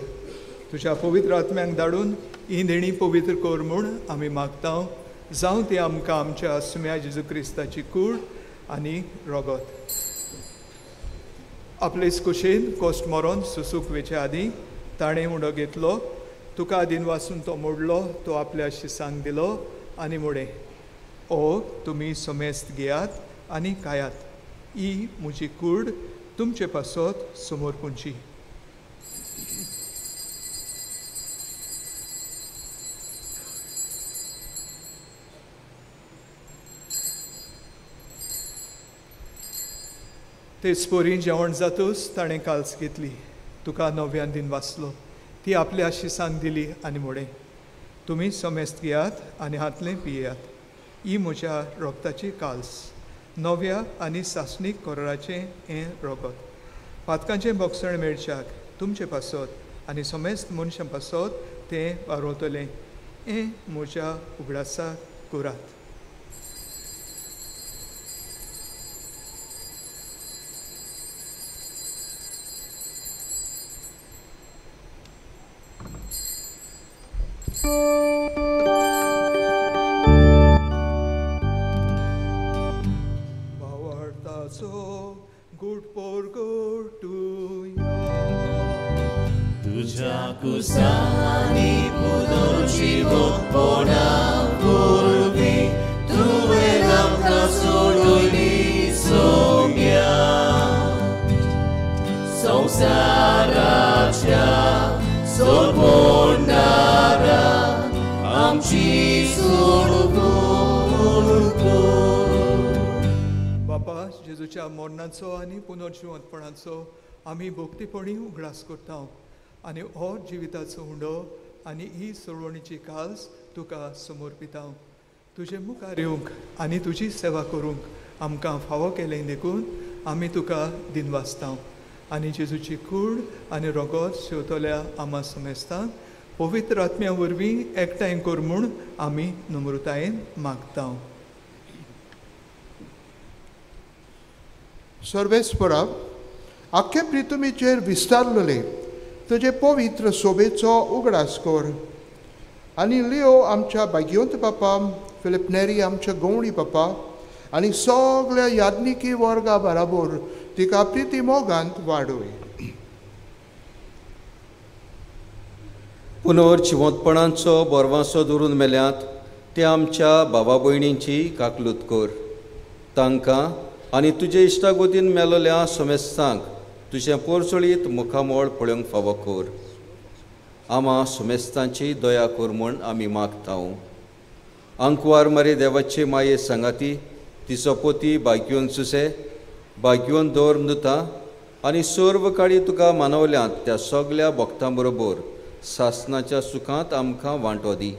Speaker 5: तुज्या पवित्र आत्म्यांक धाडून ही देणी पवित्र कर म्हूण आमी मागता. जावं ती आमकां आमच्या सुम्या जेजू क्रिस्ताची कूड आनी रोगत. आपलेच कुशेन कोस्ट मरोन सुसूक वेचे आदीं ताणें उडो घेतलो, तुका आदीन वासून तो मोडलो, तो आपल्या शिसांक दिलो आनी मुडें, ओ तुमी समेस्त घेयात आनी खायात, ही म्हजी कूड तुमचे पासत समोर पुंची. तेच परी जेवण जातूच ताणें काल्स घेतली, तुका नव्यान दिन वाचलो, ती आपल्या शिसांक दिली आनी मुडें, तुमी समेस्त घेयात आनी हातलें पियेयात, ही म्हज्या रोगताची काल्स, नव्या आनी सासणीक कोराचें हें रोगत. पातकांचें बोगसण मेळच्याक तुमचे पासत आनी समेस्त मनशां पासत तें वारोवतलें, हें म्हज्या उगडासाक करात. भावार्थाचो गुड पोरगटुया.
Speaker 9: तुज्या कुसांनी पुनर्जिवंतपणा वरवीं तुवें आमकां सोडयली सोम्या. संवसाराच्या सोडपणारा
Speaker 5: जेजूच्या मरणाचो आनी पुनर्जिवंतपणाचो आमी भक्तीपणी उगडास करता आनी हो जिविताचो हुंडो आनी ही सोडवणीची कास तुका समर्पिता. तुजे मुखार येवंक आनी तुजी सेवा करूंक आमकां फावो केलें देखून आमी तुका दिनवासता आनी जेजूची कूड आनी रोगोत शेवतल्या आमा समेस्तांक पवित्र आत्म्या वरवीं एकठांय कर म्हूण आमी नम्रतायेन मागता.
Speaker 7: सर्वेस्परा आख्खे प्रितुमीचेर विस्तारलेले तुजे पवित्र सोबेचो उगडास कर आनी लियो आमच्या भाग्यवंत बापा, फिलिप नेरी आमच्या गवणी बापा आनी सगळ्या याज्ञिकी वर्गा बराबर तिका प्रिती मोगांत वाडोय.
Speaker 11: पुनर्जिवंतपणाचो बोरवांसो दवरून मेल्यात ते आमच्या भावा भयणींची काकलूत कर. तांकां आनी तुजे इश्टागोतीन मेलोल्या समेस्तांक तुजें पोरचोळीत मुखामोळ पळोवंक फावो कर. आमा समेस्तांची दया कर म्हूण आमी मागता. आंकवार मरे देवाचे माये सांगाती तिचो पोती भाग्योन सुसे भाग्योन दवर नुता आनी सर्व काळी तुका मानवल्यांत त्या सगल्या भक्तां बरोबर सासनाच्या सुखांत आमकां वांटो दी.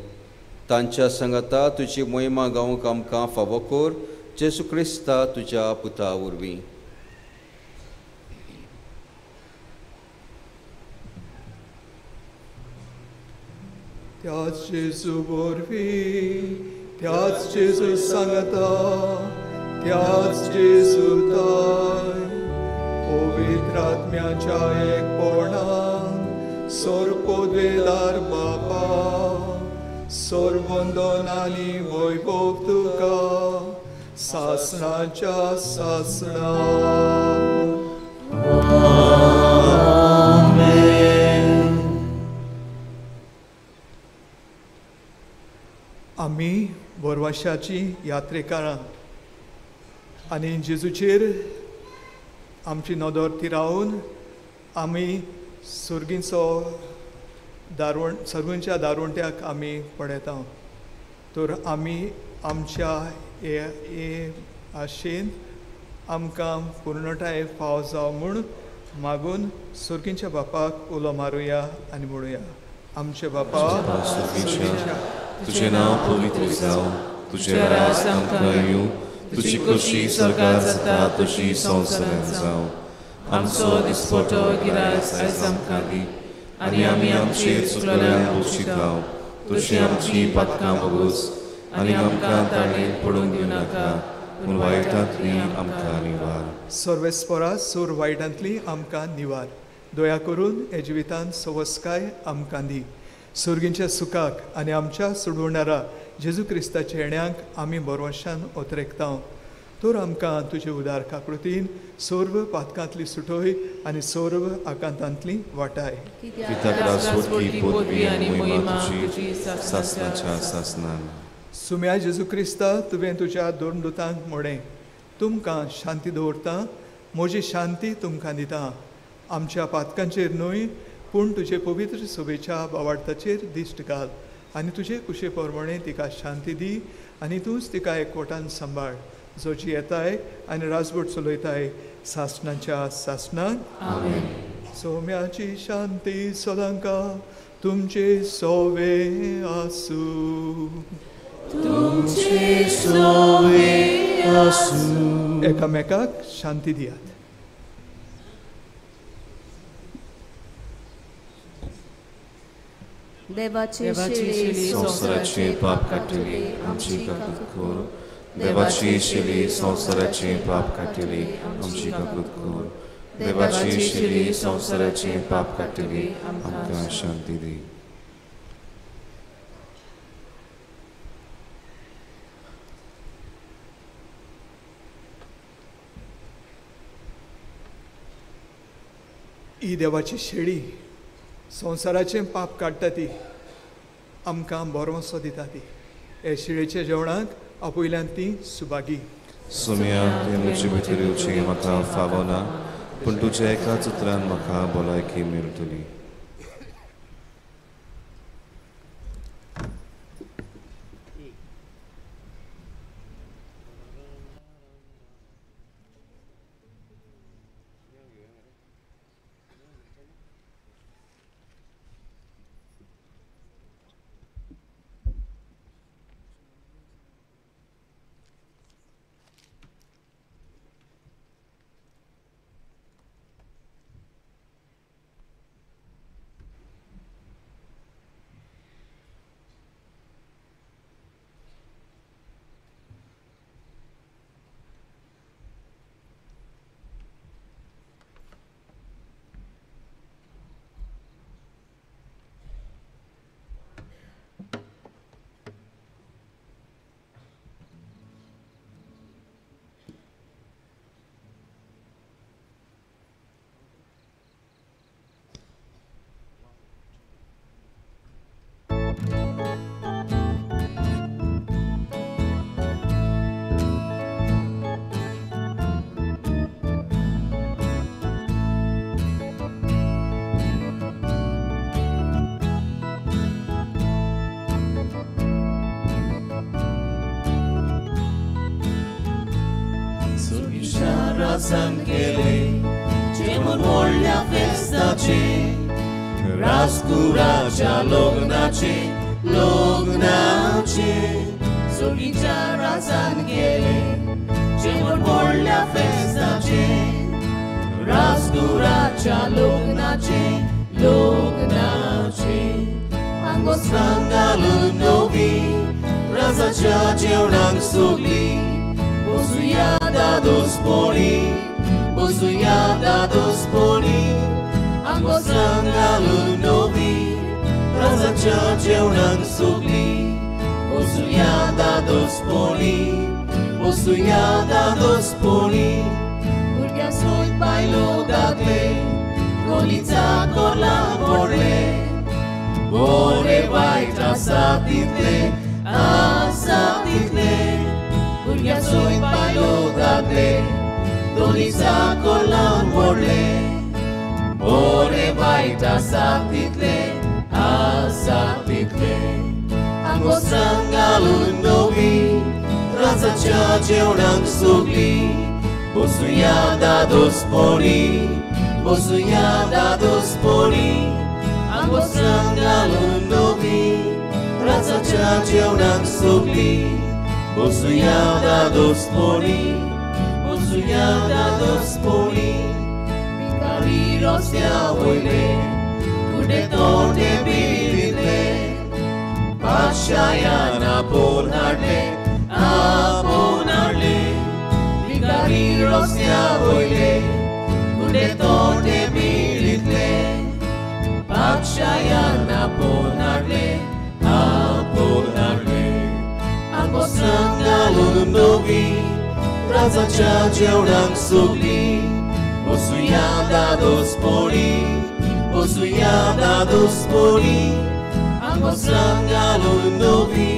Speaker 11: तांच्या सांगाता तुजी मोहिमा गावंक आमकां फावो कर. जेजू क्रिस्ता तुज्या पुता वरवीं.
Speaker 5: त्याच जेजू वरवीं, त्याच जेजू सांगता, त्याच जेजू ताय पवित्र आत्म्याच्या एकपणान सर्वपदवेदार बापा सर्वंदन आनी वैभव तुका सासणाच्या सासणा. आमी बोरवाशाची यात्रेकारां आनी जेजूचेर आमची नदर थिरावन आमी सर्गींचो दारवण सर्गूंच्या दारवंट्याक आमी पळयता. तर आमी आमच्या हे आशेन आमकां पूर्णताय फाव जावं म्हूण मागून सर्गींच्या बापाक उलो मारुया आनी म्हणुया. आमचे बापा
Speaker 4: सर्गीच्या, तुझे नांव पवित्र जावं, तुझे राज आमकां येवं, तुजी खोशी स्वर्गार जाता तशी संवसारांत जावं. आमचो दिसपटो गिरास आयज आमकां दी आनी आमी आमचेर चुकल्यांक बक्षिताव तशी आमची पातकां भोगोस आनी आमकां ताणें पडूंक दिवनाका पूण वायटांतली आमकां निवार.
Speaker 5: सर्वेस्परा सूर वायटांतली आमकां निवार. दया करून हे जिवितांत सवस्काय आमकां दी. सर्गींच्या सुखाक आनी आमच्या सोडवणारा जेजू क्रिस्ताच्या येण्याक आमी बरवशान ओतरेकता. तर आमकां तुजे उदार काकृतीन सर्व पातकांतली सुटोय आनी सर्व आकांतांतली वाटाय. सुम्या जेजू क्रिस्ता, तुवें तुज्या दोन दुतांक म्हणें, तुमकां शांती दवरता, म्हजी शांती तुमकां दिता. आमच्या पातकांचेर न्हय पूण तुजे पवित्र सभेच्या बावार्थाचेर दिश्ट घाल आनी तुजे कुशे प्रमाणे तिका शांती दी आनी तूंच तिका एकवटान सांबाळ, जो जी येताय आनी राजवट चलयताय सासणाच्या सासणाक. सोम्याची शांती सदांका तुमचे सोवे आसूं.
Speaker 9: तुमचे सोवे आसूं.
Speaker 5: एकामेकाक शांती दियात.
Speaker 10: देवाची शिली
Speaker 4: संवसाराचे पाप काडटली आमची काकूत कर. देवाची शिली संवसाराचे पाप काडटली आमची काकूत कर. देवाची शिली संवसाराचे पाप काडटली आमकां शांती दी.
Speaker 5: ही देवाची शेळी संवसाराचें पाप काडटा ती आमकां बरोसो दिता ती. हे शिळेच्या जेवणाक आपयल्यान ती सुभागी.
Speaker 4: सोम्या, तुवें म्हजे भितर येवचें म्हाका फावना, पूण तुज्या एकाच उतरान म्हाका भलायकी मेळटली.
Speaker 9: राजान केले जेवण व्हडल्या फेस्ताचे राजकुराच्या लग्नाचे लग्नाचे सोगीच्या राजान केले जेवण व्हडल्या फेस्ताचे राजकुराच्या लग्नाचे लग्नाचे आंगोस्त्रां घालून नवी राजाच्या जेवणाक सगळी बसुया दादोसपणी बसुया दादोसपणी आंगोस्त्रां घालून नवी राजाच्या जेवणाक सगळी बसुया दादोसपणी बसुया दादोसपणी भुरग्यां सयत बायलो दादले गोलीचा कोरला पडले बरे वायट आसा तितले आसा तितले भुरग्यां सयत बायलो दादले दोनीचा कोरलान व्हडले बरे वायट आसा तितले आसा तितले आंगोस्त्रां घालून नवी राजाच्या जेवणाक सगळी बसुया दादोसपणी बसुया दादोसपणी आंगोस्त्रां घालून नवी राजाच्या जेवणाक सगळी बसुया दादोसपणी बसुया दादोसपणी भिकारी रस्त्या वयले कुडे तोटे बिरिल्ले बादशायान आपोवन हाडले आपोवन हाडले भिकारी रस्त्या वयले कुडे तोटे बिरिल्ले बादशायान आपोवन हाडले आपोवन हाडले आंगोस्त्रां घालून नवी राजाच्या जेवणाक सगळी बसुया दादोसपणी बसुया दादोसपणी आंगोस्त्रां घालून नवी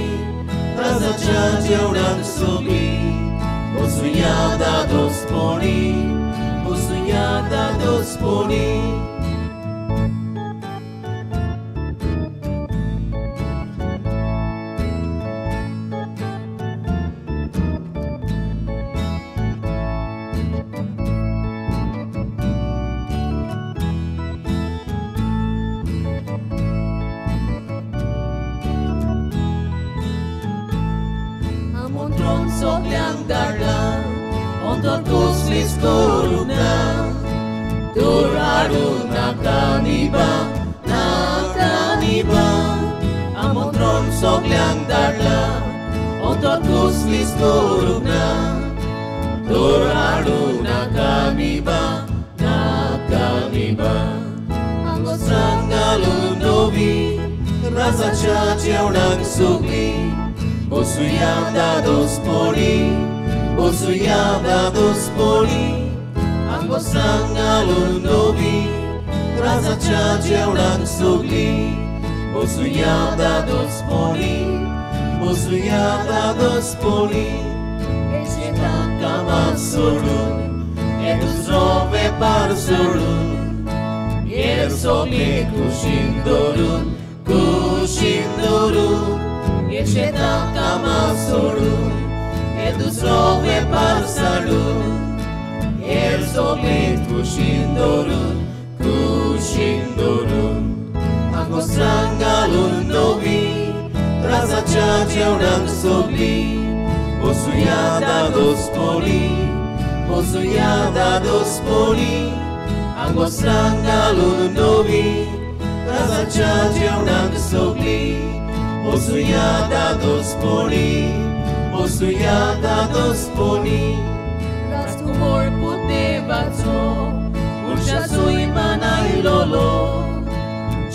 Speaker 9: राजाच्या जेवणाक सगळी बसुया दादोसपणी बसुया दादोसपणी. Sogleang darla, ontor kuslis koruna, turaru nakaniba, nakaniba. Amontron sogleang darla, ontor kuslis koruna, turaru nakaniba, nakaniba. Angosrang galun novi, razacha जेवणाक सगळी बसुया दादोसपणी बसुया दादोसपणी आंगोस्त्रां घालून नवी राजाच्या जेवणाक सगळी बसुया दादोसपणी बसुया दादोसपणी शेतां कामां सोडून हे दुसरो वेपार सोडून हेर सगळे कुशीन दवरून कुशीन दवरून हे शेतां कामां सोडून हे दुसरो वेपार साडून हेर सगळे कुशीन दवरून कुशीन दवरून आंगोस्त्रां घालून नवी राजाच्या जेवणाक सगळी बसुया दादोसपणी बसुया दादोसपणी आंगोस्त्रां घालून नवी राजाच्या जेवणाक सगळी बसुया दादोसपणी बसुया दादोसपणी. राजकुंवर पुतेवाचो मनशाचोय बानायलोलो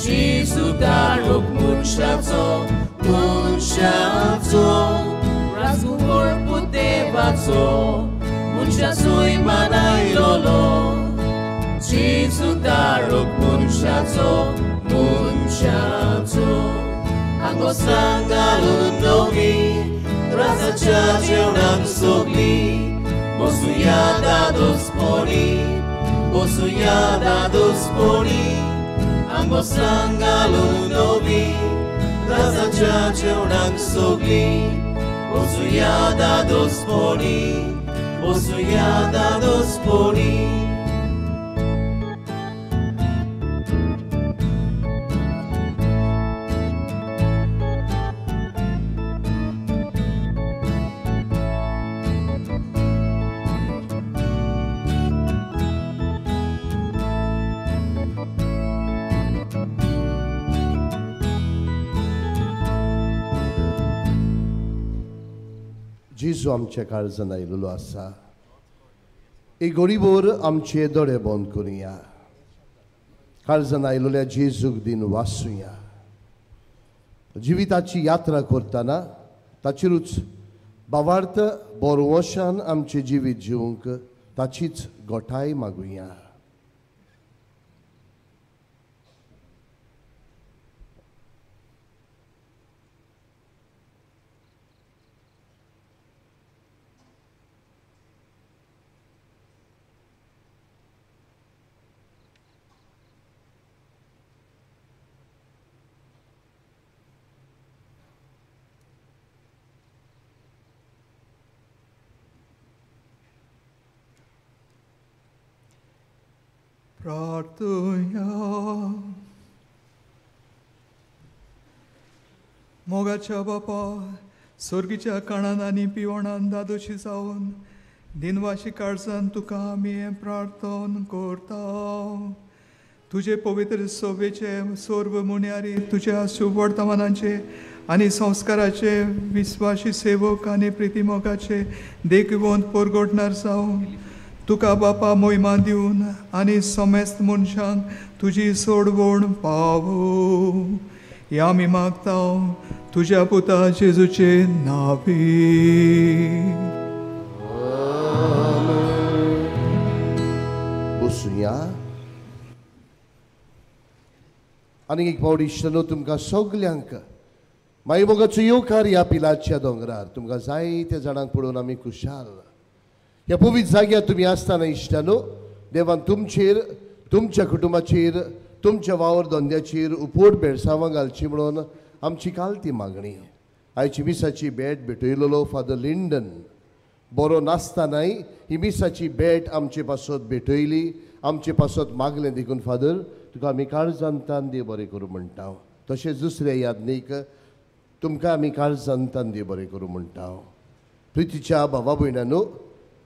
Speaker 9: जेजू तारक मनशाचो मनशाचो राजकुंवर पुतेवाचो मनशाचोय बानायलोलो जेजू तारक मनशाचो मनशाचो. आंगोस्त्रां घालून नवी राजाच्या जेवणाक सगळी बसुया दादोसपणी बसुया दादोसपणी आंगोस्त्रां घालून नवी राजाच्या जेवणाक सगळी बसुया दादोसपणी बसुया दादोसपणी.
Speaker 12: जेजू आमच्या काळजान आयिल्लो आसा. एक गोडीभर आमचे दोळे बंद करुया. काळजान आयिल्ल्या जेजूक दिन वाचुया. जिविताची यात्रा करतना ताचेरूच भावार्थ बोरवशान आमचें जिवीत जिवंक ताचीच गोठाय मागुया.
Speaker 5: प्रार्थुया. मोगाच्या बापा, सोर्गीच्या काणान आनी पिवणान दादोशी जावन दिनवाशी काळजान तुका आमी हें प्रार्थन करता. तुजे पवित्र सोबेचे सोर्व मुन्यारी तुज्या शुभवर्तमानाचे आनी संस्काराचे विस्वाशी सेवक आनी प्रितीमोगाचे देखवंत परगटणार जावं तुका बापा मोहिमा दिवन आनी समेस्त मनशांक तुजी सोडवण पावो. ह्या आमी मागता तुज्या पुता जेजूचे नांवी.
Speaker 12: बसुया. आनी एक फावट इश्टांनो तुमकां सगल्यांक माई मोगाचो येवकार ह्या पिलाच्या दोंगरार. तुमकां जायत्या जाणांक पळोवन आमी खुशाल. ह्या पवित्र जाग्यार तुमी आसतना इश्टांनो देवान तुमचेर, तुमच्या कुटुंबाचेर, तुमच्या वावर धंद्याचेर उपोट बेळसांवां घालची म्हणून आमची काल ती मागणी. आयची मिसाची भेट भेटयलेलो फादर लिंडन बरो नासतनाय ही मिसाची भेट आमचे पासत भेटयली, आमचे पासत मागलें. देखून फादर तुका आमी काळजांतान देव बरें करूं म्हणटा. तशेंच दुसऱ्या यादनीक तुमकां आमी काळजांतान देव बरें करूं म्हणटा. प्रितीच्या भावा भयणांनो,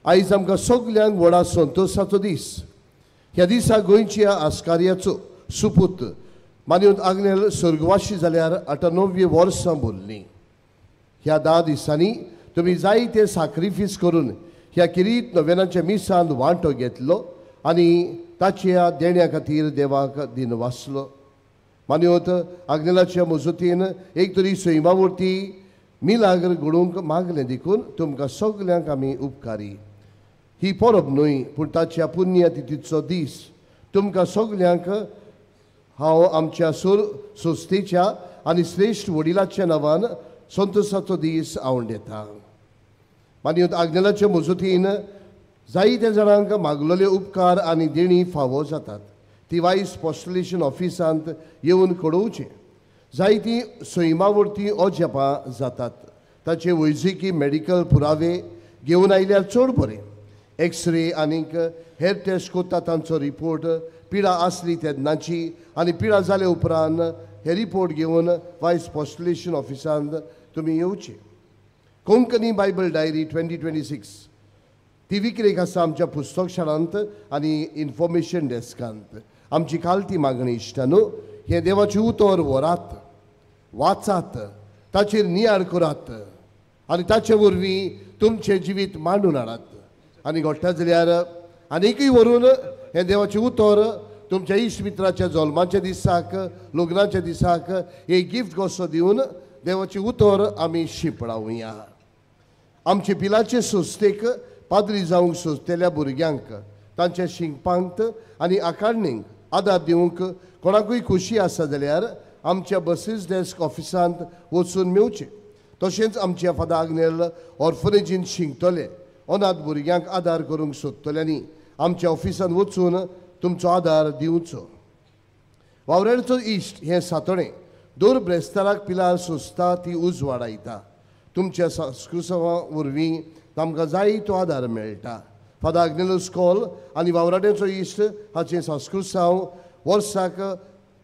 Speaker 12: आयज आमकां सगल्यांक व्हडा संतोशाचो दीस. ह्या दिसा गोंयच्या आस्कार्याचो सुपूत मानवत आग्नेल स्वर्गवाशी जाल्यार 98 वर्सां भरलीं. ह्या 10 दिसांनी तुमी जायते साक्रिफीस करून ह्या किरीत नोवेनाच्या मिसांत वांटो घेतलो आनी ताच्या देण्या खातीर देवाक दिन वाचलो. मानवत आग्नेलाच्या मजतीन एक तरी सैमावरती मिलाग्र घडोवंक मागलें देखून तुमकां सगल्यांक आमी उपकारी. ही परब न्हय पूण ताच्या पुण्यतिथीचो दीस. तुमकां सगल्यांक हांव आमच्या संस्थेच्या आनी श्रेश्ठ वडिलाच्या नांवान संतोशाचो दीस आवंडेता. मानवत आग्नेलाच्या मजतीन जायत्या जाणांक मागलेले उपकार आनी देणी फावो जातात. ती वायस पोस्टलेशन ऑफिसांत येवन कळोवचें. जायतीं सैमावरती अजापां जातात. ताचे वैजकी मेडिकल पुरावे घेवन आयल्यार चड बरें. एक्सरे आनीक हेर टेस्ट करता तांचो रिपोर्ट पिडा आसली तेन्नाची आनी पिडा जाले उपरांत हे रिपोर्ट घेवन वायस पोस्टलेशन ऑफिसांत तुमी येवचे. कोंकणी बायबल डायरी 2026 ती विक्रेक आसा आमच्या पुस्तक शाळांत आनी इन्फॉर्मेशन डेस्कांत. आमची काल ती मागणी इश्टांनो, हें देवाचें उतर व्हरात, वाचात, ताचेर नियाळ करात आनी ताचे वरवीं तुमचें जिवीत मांडून हाडात. आनी घडटा जाल्यार आनीकय व्हरून हें देवाचें उतर तुमच्या इश्ट मित्राच्या जल्माच्या दिसाक, लग्नाच्या दिसाक एक गिफ्ट कसो दिवन देवाचें उतर आमी शिंपडावया. आमचे पिलाचे संस्थेक पाद्री जावंक सोदतल्या भुरग्यांक तांच्या शिकपांत आनी आकारणींक आदार दिवंक कोणाकूय खोशी आसा जाल्यार आमच्या बसीस डेस्क ऑफिसांत वचून मेवचें. तशेंच आमच्या फादर आग्नेल ऑर्फनेजीन शिकतले अनाथ भुरग्यांक आदार करूंक सोदतल्यांनी आमच्या ऑफिसांत वचून तुमचो आदार दिवचो. वावराडचो इश्ट हें सातोणें दर ब्रेस्ताराक पिलार सोंसता ती उजवाडायता. तुमच्या संस्कृतां वरवीं आमकां जाय तो आदार मेळटा. फादर आग्नेलो स्कॉल आनी वावराड्यांचो इश्ट हाचें सांस्कृसांव वर्साक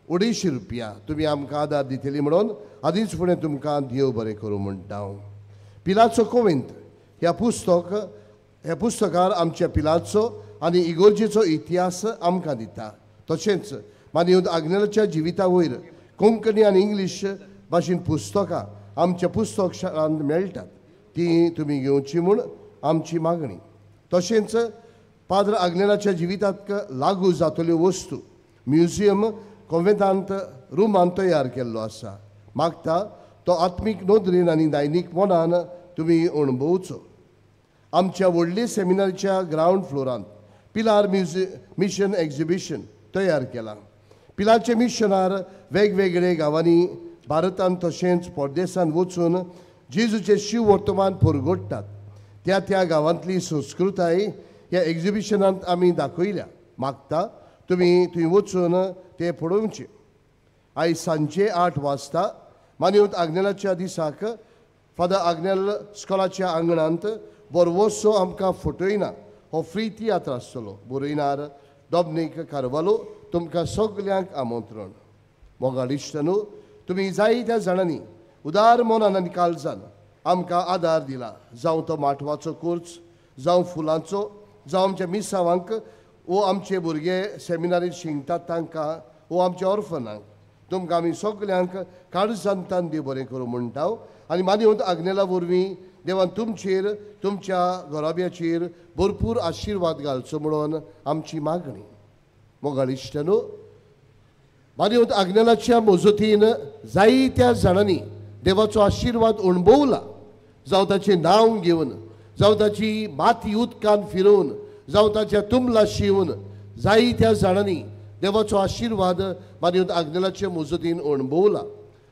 Speaker 12: 250 रुपया तुमी आमकां आदार दितली म्हणून आदींच फुडें तुमकां देव बरें करूं म्हणटा हांव. पिलाचो कोवेंत ह्या पुस्तकार आमच्या पिलाचो आनी इगोर्जेचो इतिहास आमकां दिता. तशेंच मानव आग्नेलाच्या जिविता वयर कोंकणी आनी इंग्लीश भाशेन पुस्तकां आमच्या पुस्तक शाळांत मेळटात, ती तुमी घेवची म्हूण आमची मागणी. तशेंच पाद्र आग्नेलाच्या जिवितांत लागू जातल्यो वस्तू म्युझियम कोवेंतांत रुमांत तयार केल्लो आसा. मागता तो आत्मीक नदरेन आनी दैनीक मनान तुमी अणभवचो. आमच्या व्हडले सेमिनारीच्या ग्रावंड फ्लोरांत पिलार मिशन एक्झिबिशन तयार केलां. पिलारचे मिशनार वेगवेगळे गांवांनी भारतांत तशेंच परदेसांत वचून जेजूचें शिव वर्तमान पुरगोडटात. त्या त्या गांवांतली संस्कृताय ह्या एक्झिबिशनांत आमी दाखयल्या. मागता तुमी थंय वचून ते पळोवचें. आयज सांजे 8 वाजता मानवत आग्नेलाच्या दिसाक फादर आग्नेल स्कॉलाच्या आंगणांत बरवसो आमकां फटयना हो फ्री तियात्र आसतलो. बरयनार डॉमनीक कार्वालो. तुमकां सगल्यांक आमंत्रण. मोगाळ इश्टांनो, तुमी जायत्या जाणांनी उदार मनान आनी काळजान आमकां आदार दिला. जावं तो माटवाचो कोर्स, जावं फुलांचो, जावं आमच्या मिसावांक वो आमचे भुरगे सेमिनारींत शिकतात तांकां वो आमच्या ऑर्फनांक, तुमकां आमी सगल्यांक काळजांतान देव बरें करूं म्हणटा. आनी मानवत आग्नेला वरवीं देवान तुमचेर तुमच्या घराब्याचेर भरपूर आशिर्वाद घालचो म्हणून आमची मागणी. मोगाळ इश्टांनो, मानवत आग्नेलाच्या मजतीन जायत्या जाणांनी देवाचो आशिर्वाद अणभवला. जावं ताचें नांव घेवन, जावं ताची माती उदकान फिरोवन, जावं ताच्या तुमला शिवून जायत्या जाणांनी देवाचो आशिर्वाद मानवत आग्नेलाचे मजतीन अणभवला.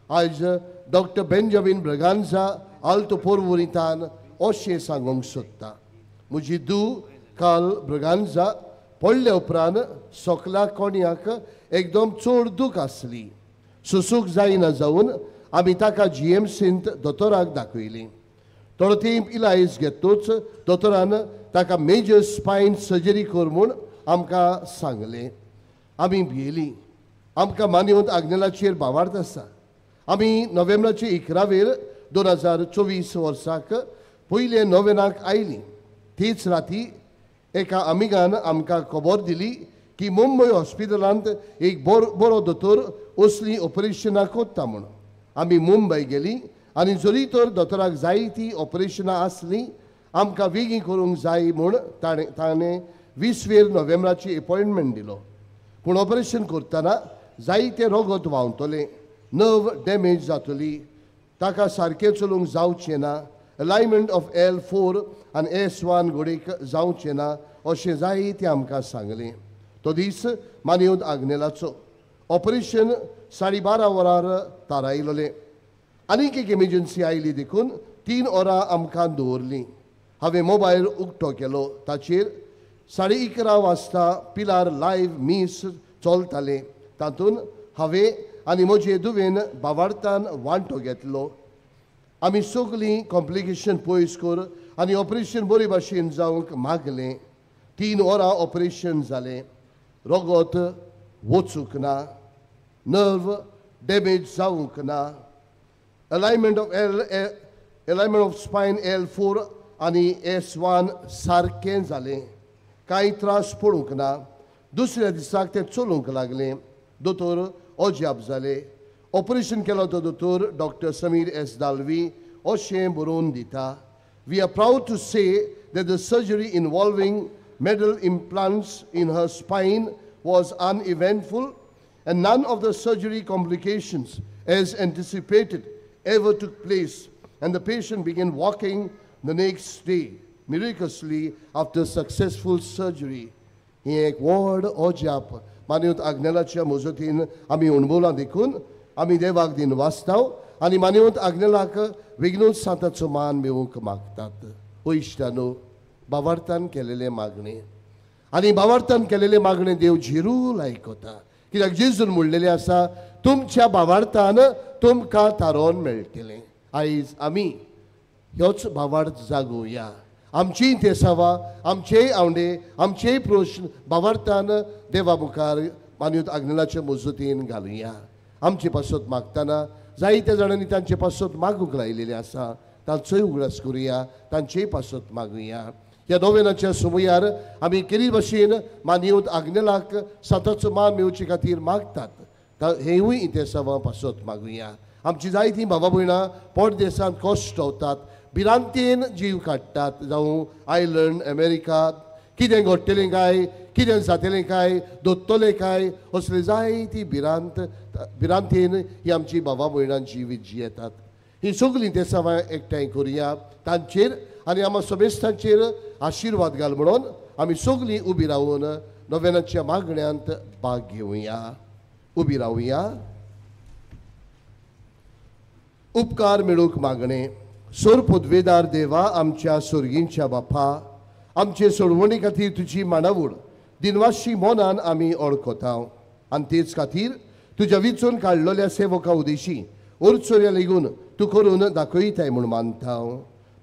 Speaker 12: आयज डॉक्टर बेंजामीन ब्रगांजा आल्तो पोरवुरितान अशें सांगूंक सोदता. म्हजी धूव काल ब्रगांजा पडल्या उपरांत सोकल्या कोण्याक एकदम चड दूख आसली. सुसूक जायना जावन आमी ताका जीएमसींत दोतोराक दाखयली. थोडो तेंप इलाज घेतूच दोतोरान ताका मेजर स्पायन सर्जरी कर म्हूण आमकां सांगलें. आमी भियेली. आमकां मानवत आग्नेलाचेर भावार्थ आसा. आमी नोव्हेंबराचे 11 2024 वर्साक पयले नोव्हेनाक आयली. तीच राती एका आमिगान आमकां खबर दिली की मुंबय हॉस्पिटलांत एक बरो दोतोर असलीं ऑपरेशनां कोत्ता म्हूण. आमी मुंबय गेली आनी जरी तर दोतोराक जायतीं ऑपरेशनां आसलीं आमकां वेगीं करूंक जाय म्हूण ताणें 20 नोव्हेंबराची एपॉयंटमेंट दिलो. पूण ऑपरेशन करतना जायतें रगत व्हांवतलें, नर्व डॅमेज जातली, ताका सारकें चलूंक जावचें ना, अलायनमेंट ऑफ L4 आनी S1 घोडेक जावचें ना अशें जायतें आमकां सांगलें. तो दीस मानवत आग्नेलाचो ऑपरेशन 12:30 वरार थारायलें. आनीक एक एमर्जन्सी आयली देखून 3 वरां आमकां दवरलीं. हांवें मोबायल उक्तो केलो. ताचेर 11:30 वाजता पिलार लायव्ह मीस चलतालें. तातूंत हांवें आनी म्हजे दुवेन बावार्थान वांटो घेतलो. आमी सगळीं कॉम्प्लिकेशन पयस कर आनी ऑपरेशन बरे भाशेन जावंक मागलें. 3 वरां ऑपरेशन जालें. रगत वचूंक ना, नर्व डॅमेज जावंक ना, अलायनमेंट ऑफ स्पायन L4 आनी S1 सारकें जालें. कांय त्रास पडूंक ना. दुसऱ्या दिसाक तें चलूंक लागलें. दोतोर अजाप जाले. ऑपरेशन केलो तो दोतोर डॉक्टर समीर एस दालवी अशें बरोवन दिता. We are proud to say that the surgery involving metal implants in her spine was uneventful and none of the surgery complications as anticipated ever took place, and the patient began walking the next day, miraculously after successful surgery. ही एक व्हड अजाप मानवत आग्नेलाच्या मजतीन आमी अणभवलां देखून आमी देवाक दिन वाचताव आनी मानवत आग्नेलाक विघ्नोत सांताचो मान मेळोवंक मागतात. ओ इश्टानो, बावार्थान केलेले मागणे आनी बावार्थान केलेले मागणे देव झिरूल आयकता. कित्याक जेजून म्हणलेलें आसा, तुमच्या बावार्थान तुमकां थारोवन मेळटलें. आयज आमी ह्योच भावार्थ जागोवया. आमची तेसावा, आमचेय आवंडे, आमचेय प्रश्न भावार्थान देवा मुखार मान्यूत आग्नेलाचे मजतीन घालुया. आमचे पासत मागतना जायत्या जाणांनी तांचे पासत मागूंक लायिल्लें आसा, तांचोय उगडास करुया, तांचेय पासत मागुया. ह्या नोवेनाच्या सुमयार आमी केरी भाशेन मान्यूत आग्नेलाक साताचो मान मेळचे खातीर मागतात, हेवूय इतिहासां पासत मागुया. आमची जायतीं भावा भयणां परदेसांत कश्ट वतात, भिरांतेन जीव काडटात, जावं आयर्लंड, अमेरिका, कितें घडटलें काय, कितें जातलें काय, दोत्तलें काय, असले जायती भिरांतेन ही आमची भावा भयणां जिवीत जियेतात. ही सगळीं तेसांवां एकठांय करुया, तांचेर आनी आमच्या समेस्तांचेर आशिर्वाद घाल म्हणून आमी सगळीं उबी रावन नोवेनाच्या मागण्यांत भाग घेवया. उबी रावया. उपकार मेळूंक मागणें. सोर पदवेदार देवा, आमच्या सोर्गींच्या बापा, आमचे सोडवणी खातीर तुजी मांडावळ दिनवाशी मनान आमी ओळखता आनी तेच खातीर तुज्या विचून काडलेल्या सेवका उदेशी ओरचोऱ्या लेगून तूं करून दाखयताय म्हूण मानता.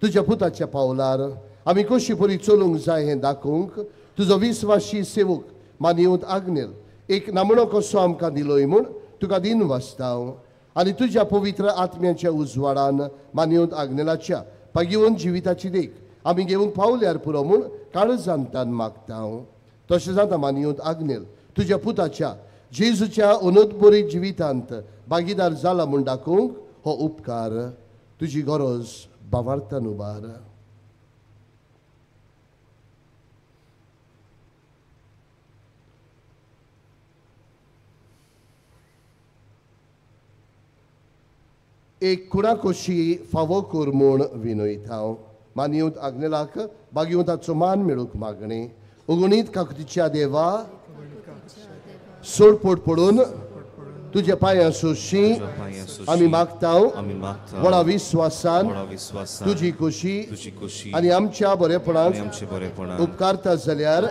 Speaker 12: तुज्या पुताच्या पावलार आमी कशी परी चलूंक जाय हें दाखोवंक तुजो विस्वाशी सेवक मानयेवंत आग्नेल एक नामणो कसो आमकां दिलोय म्हूण तुका दिन वाचता. आनी तुज्या पवित्र आत्म्याच्या उजवाडान मानयेवंत आग्नेलाच्या पागेवन जिविताची देख आमी घेवंक पावल्यार पुरो म्हूण काळजांतान मागता. तशें जाता मानयेवंत आग्नेल तुज्या पुताच्या जेजूच्या अनोदबरी जिवितांत भागीदार जाला म्हूण दाखोवंक हो उपकार तुजी गरज भावार्थान उबार. एक कुडाकोशी फावो कर म्हूण विनयता. मानयेवंत आग्नेलाक बागेवंताचो मान मेळूंक मागणें. अगणीत काकुतीच्या देवा, सोडपोट पडून तुज्या पांयां सोशी आमी मागता, व्हडा विस्वासान तुजी खोशी आनी आमच्या बरेपणाक उपकारता जाल्यार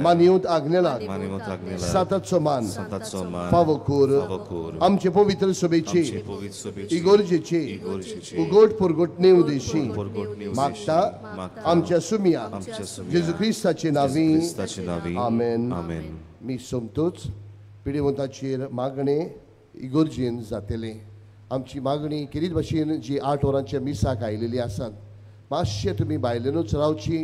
Speaker 12: मानयेवंत आग्नेलाक साताचो मान फावो कर. आमचे पवित्र सभेची इगोर्जेची उगोट पुरगोटणे उदेशी मागता आमच्या सुमिया जेजू क्रिस्ताचे नांवी. आमेन. मी सोमतोच पिडेवंताचेर मागणें इगोर्जेन जातलें. आमची मागणी केरीत भाशेन जी 8 वरांच्या मिसाक आयलेली आसात, मातशें तुमी भायल्यानूच रावची,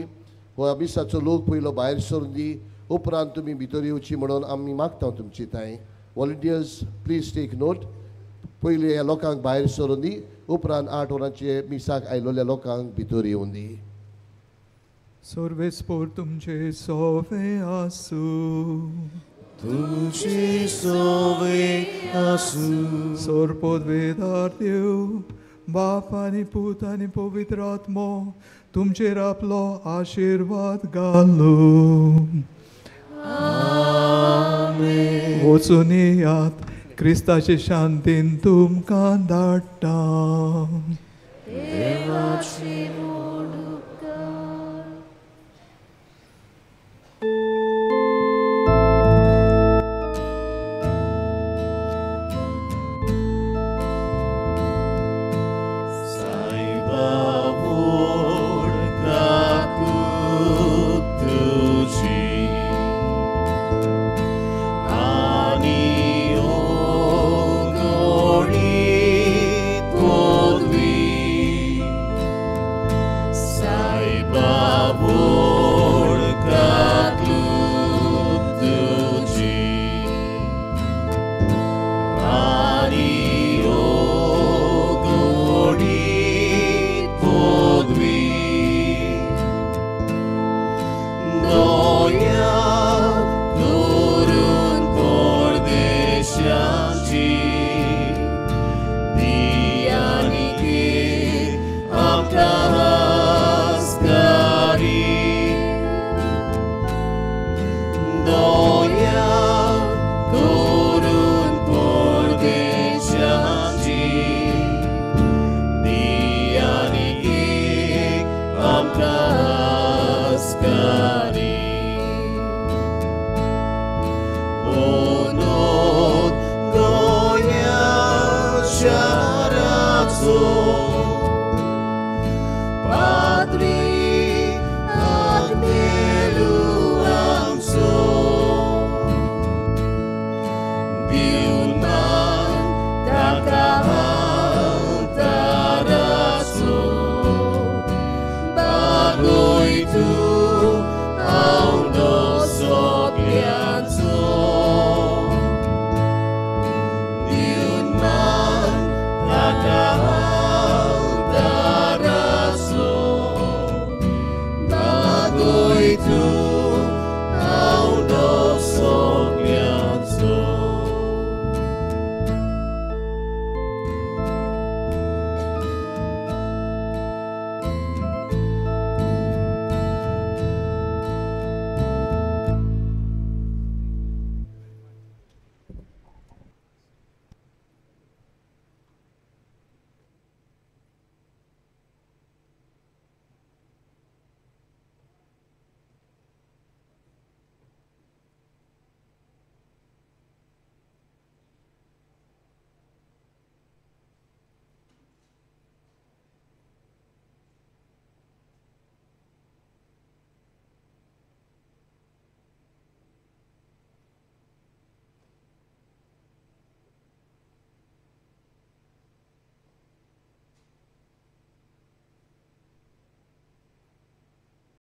Speaker 12: हो मिसाचो लोक पयलो भायर सरून दी, उपरांत तुमी भितर येवची म्हणून आमी मागता तुमची तांय. वॉलंटियर्स प्लीज टेक नोट, पयलीं ह्या लोकांक भायर सरून दी, उपरांत 8 वरांचे मिसाक आयलेल्या लोकांक भितर येवन दी.
Speaker 5: सर्वेस्पोर तुमचे सोवे आसूं,
Speaker 9: तुझे सोवे आसूं.
Speaker 5: सोर पदवेदार देव बाप आनी पूत आनी पवित्र आत्मो तुमचेर आपलो आशिर्वाद घालूं. वचून येयात, क्रिस्ताचे शांतीन तुमकां धाडटा.
Speaker 9: देवाची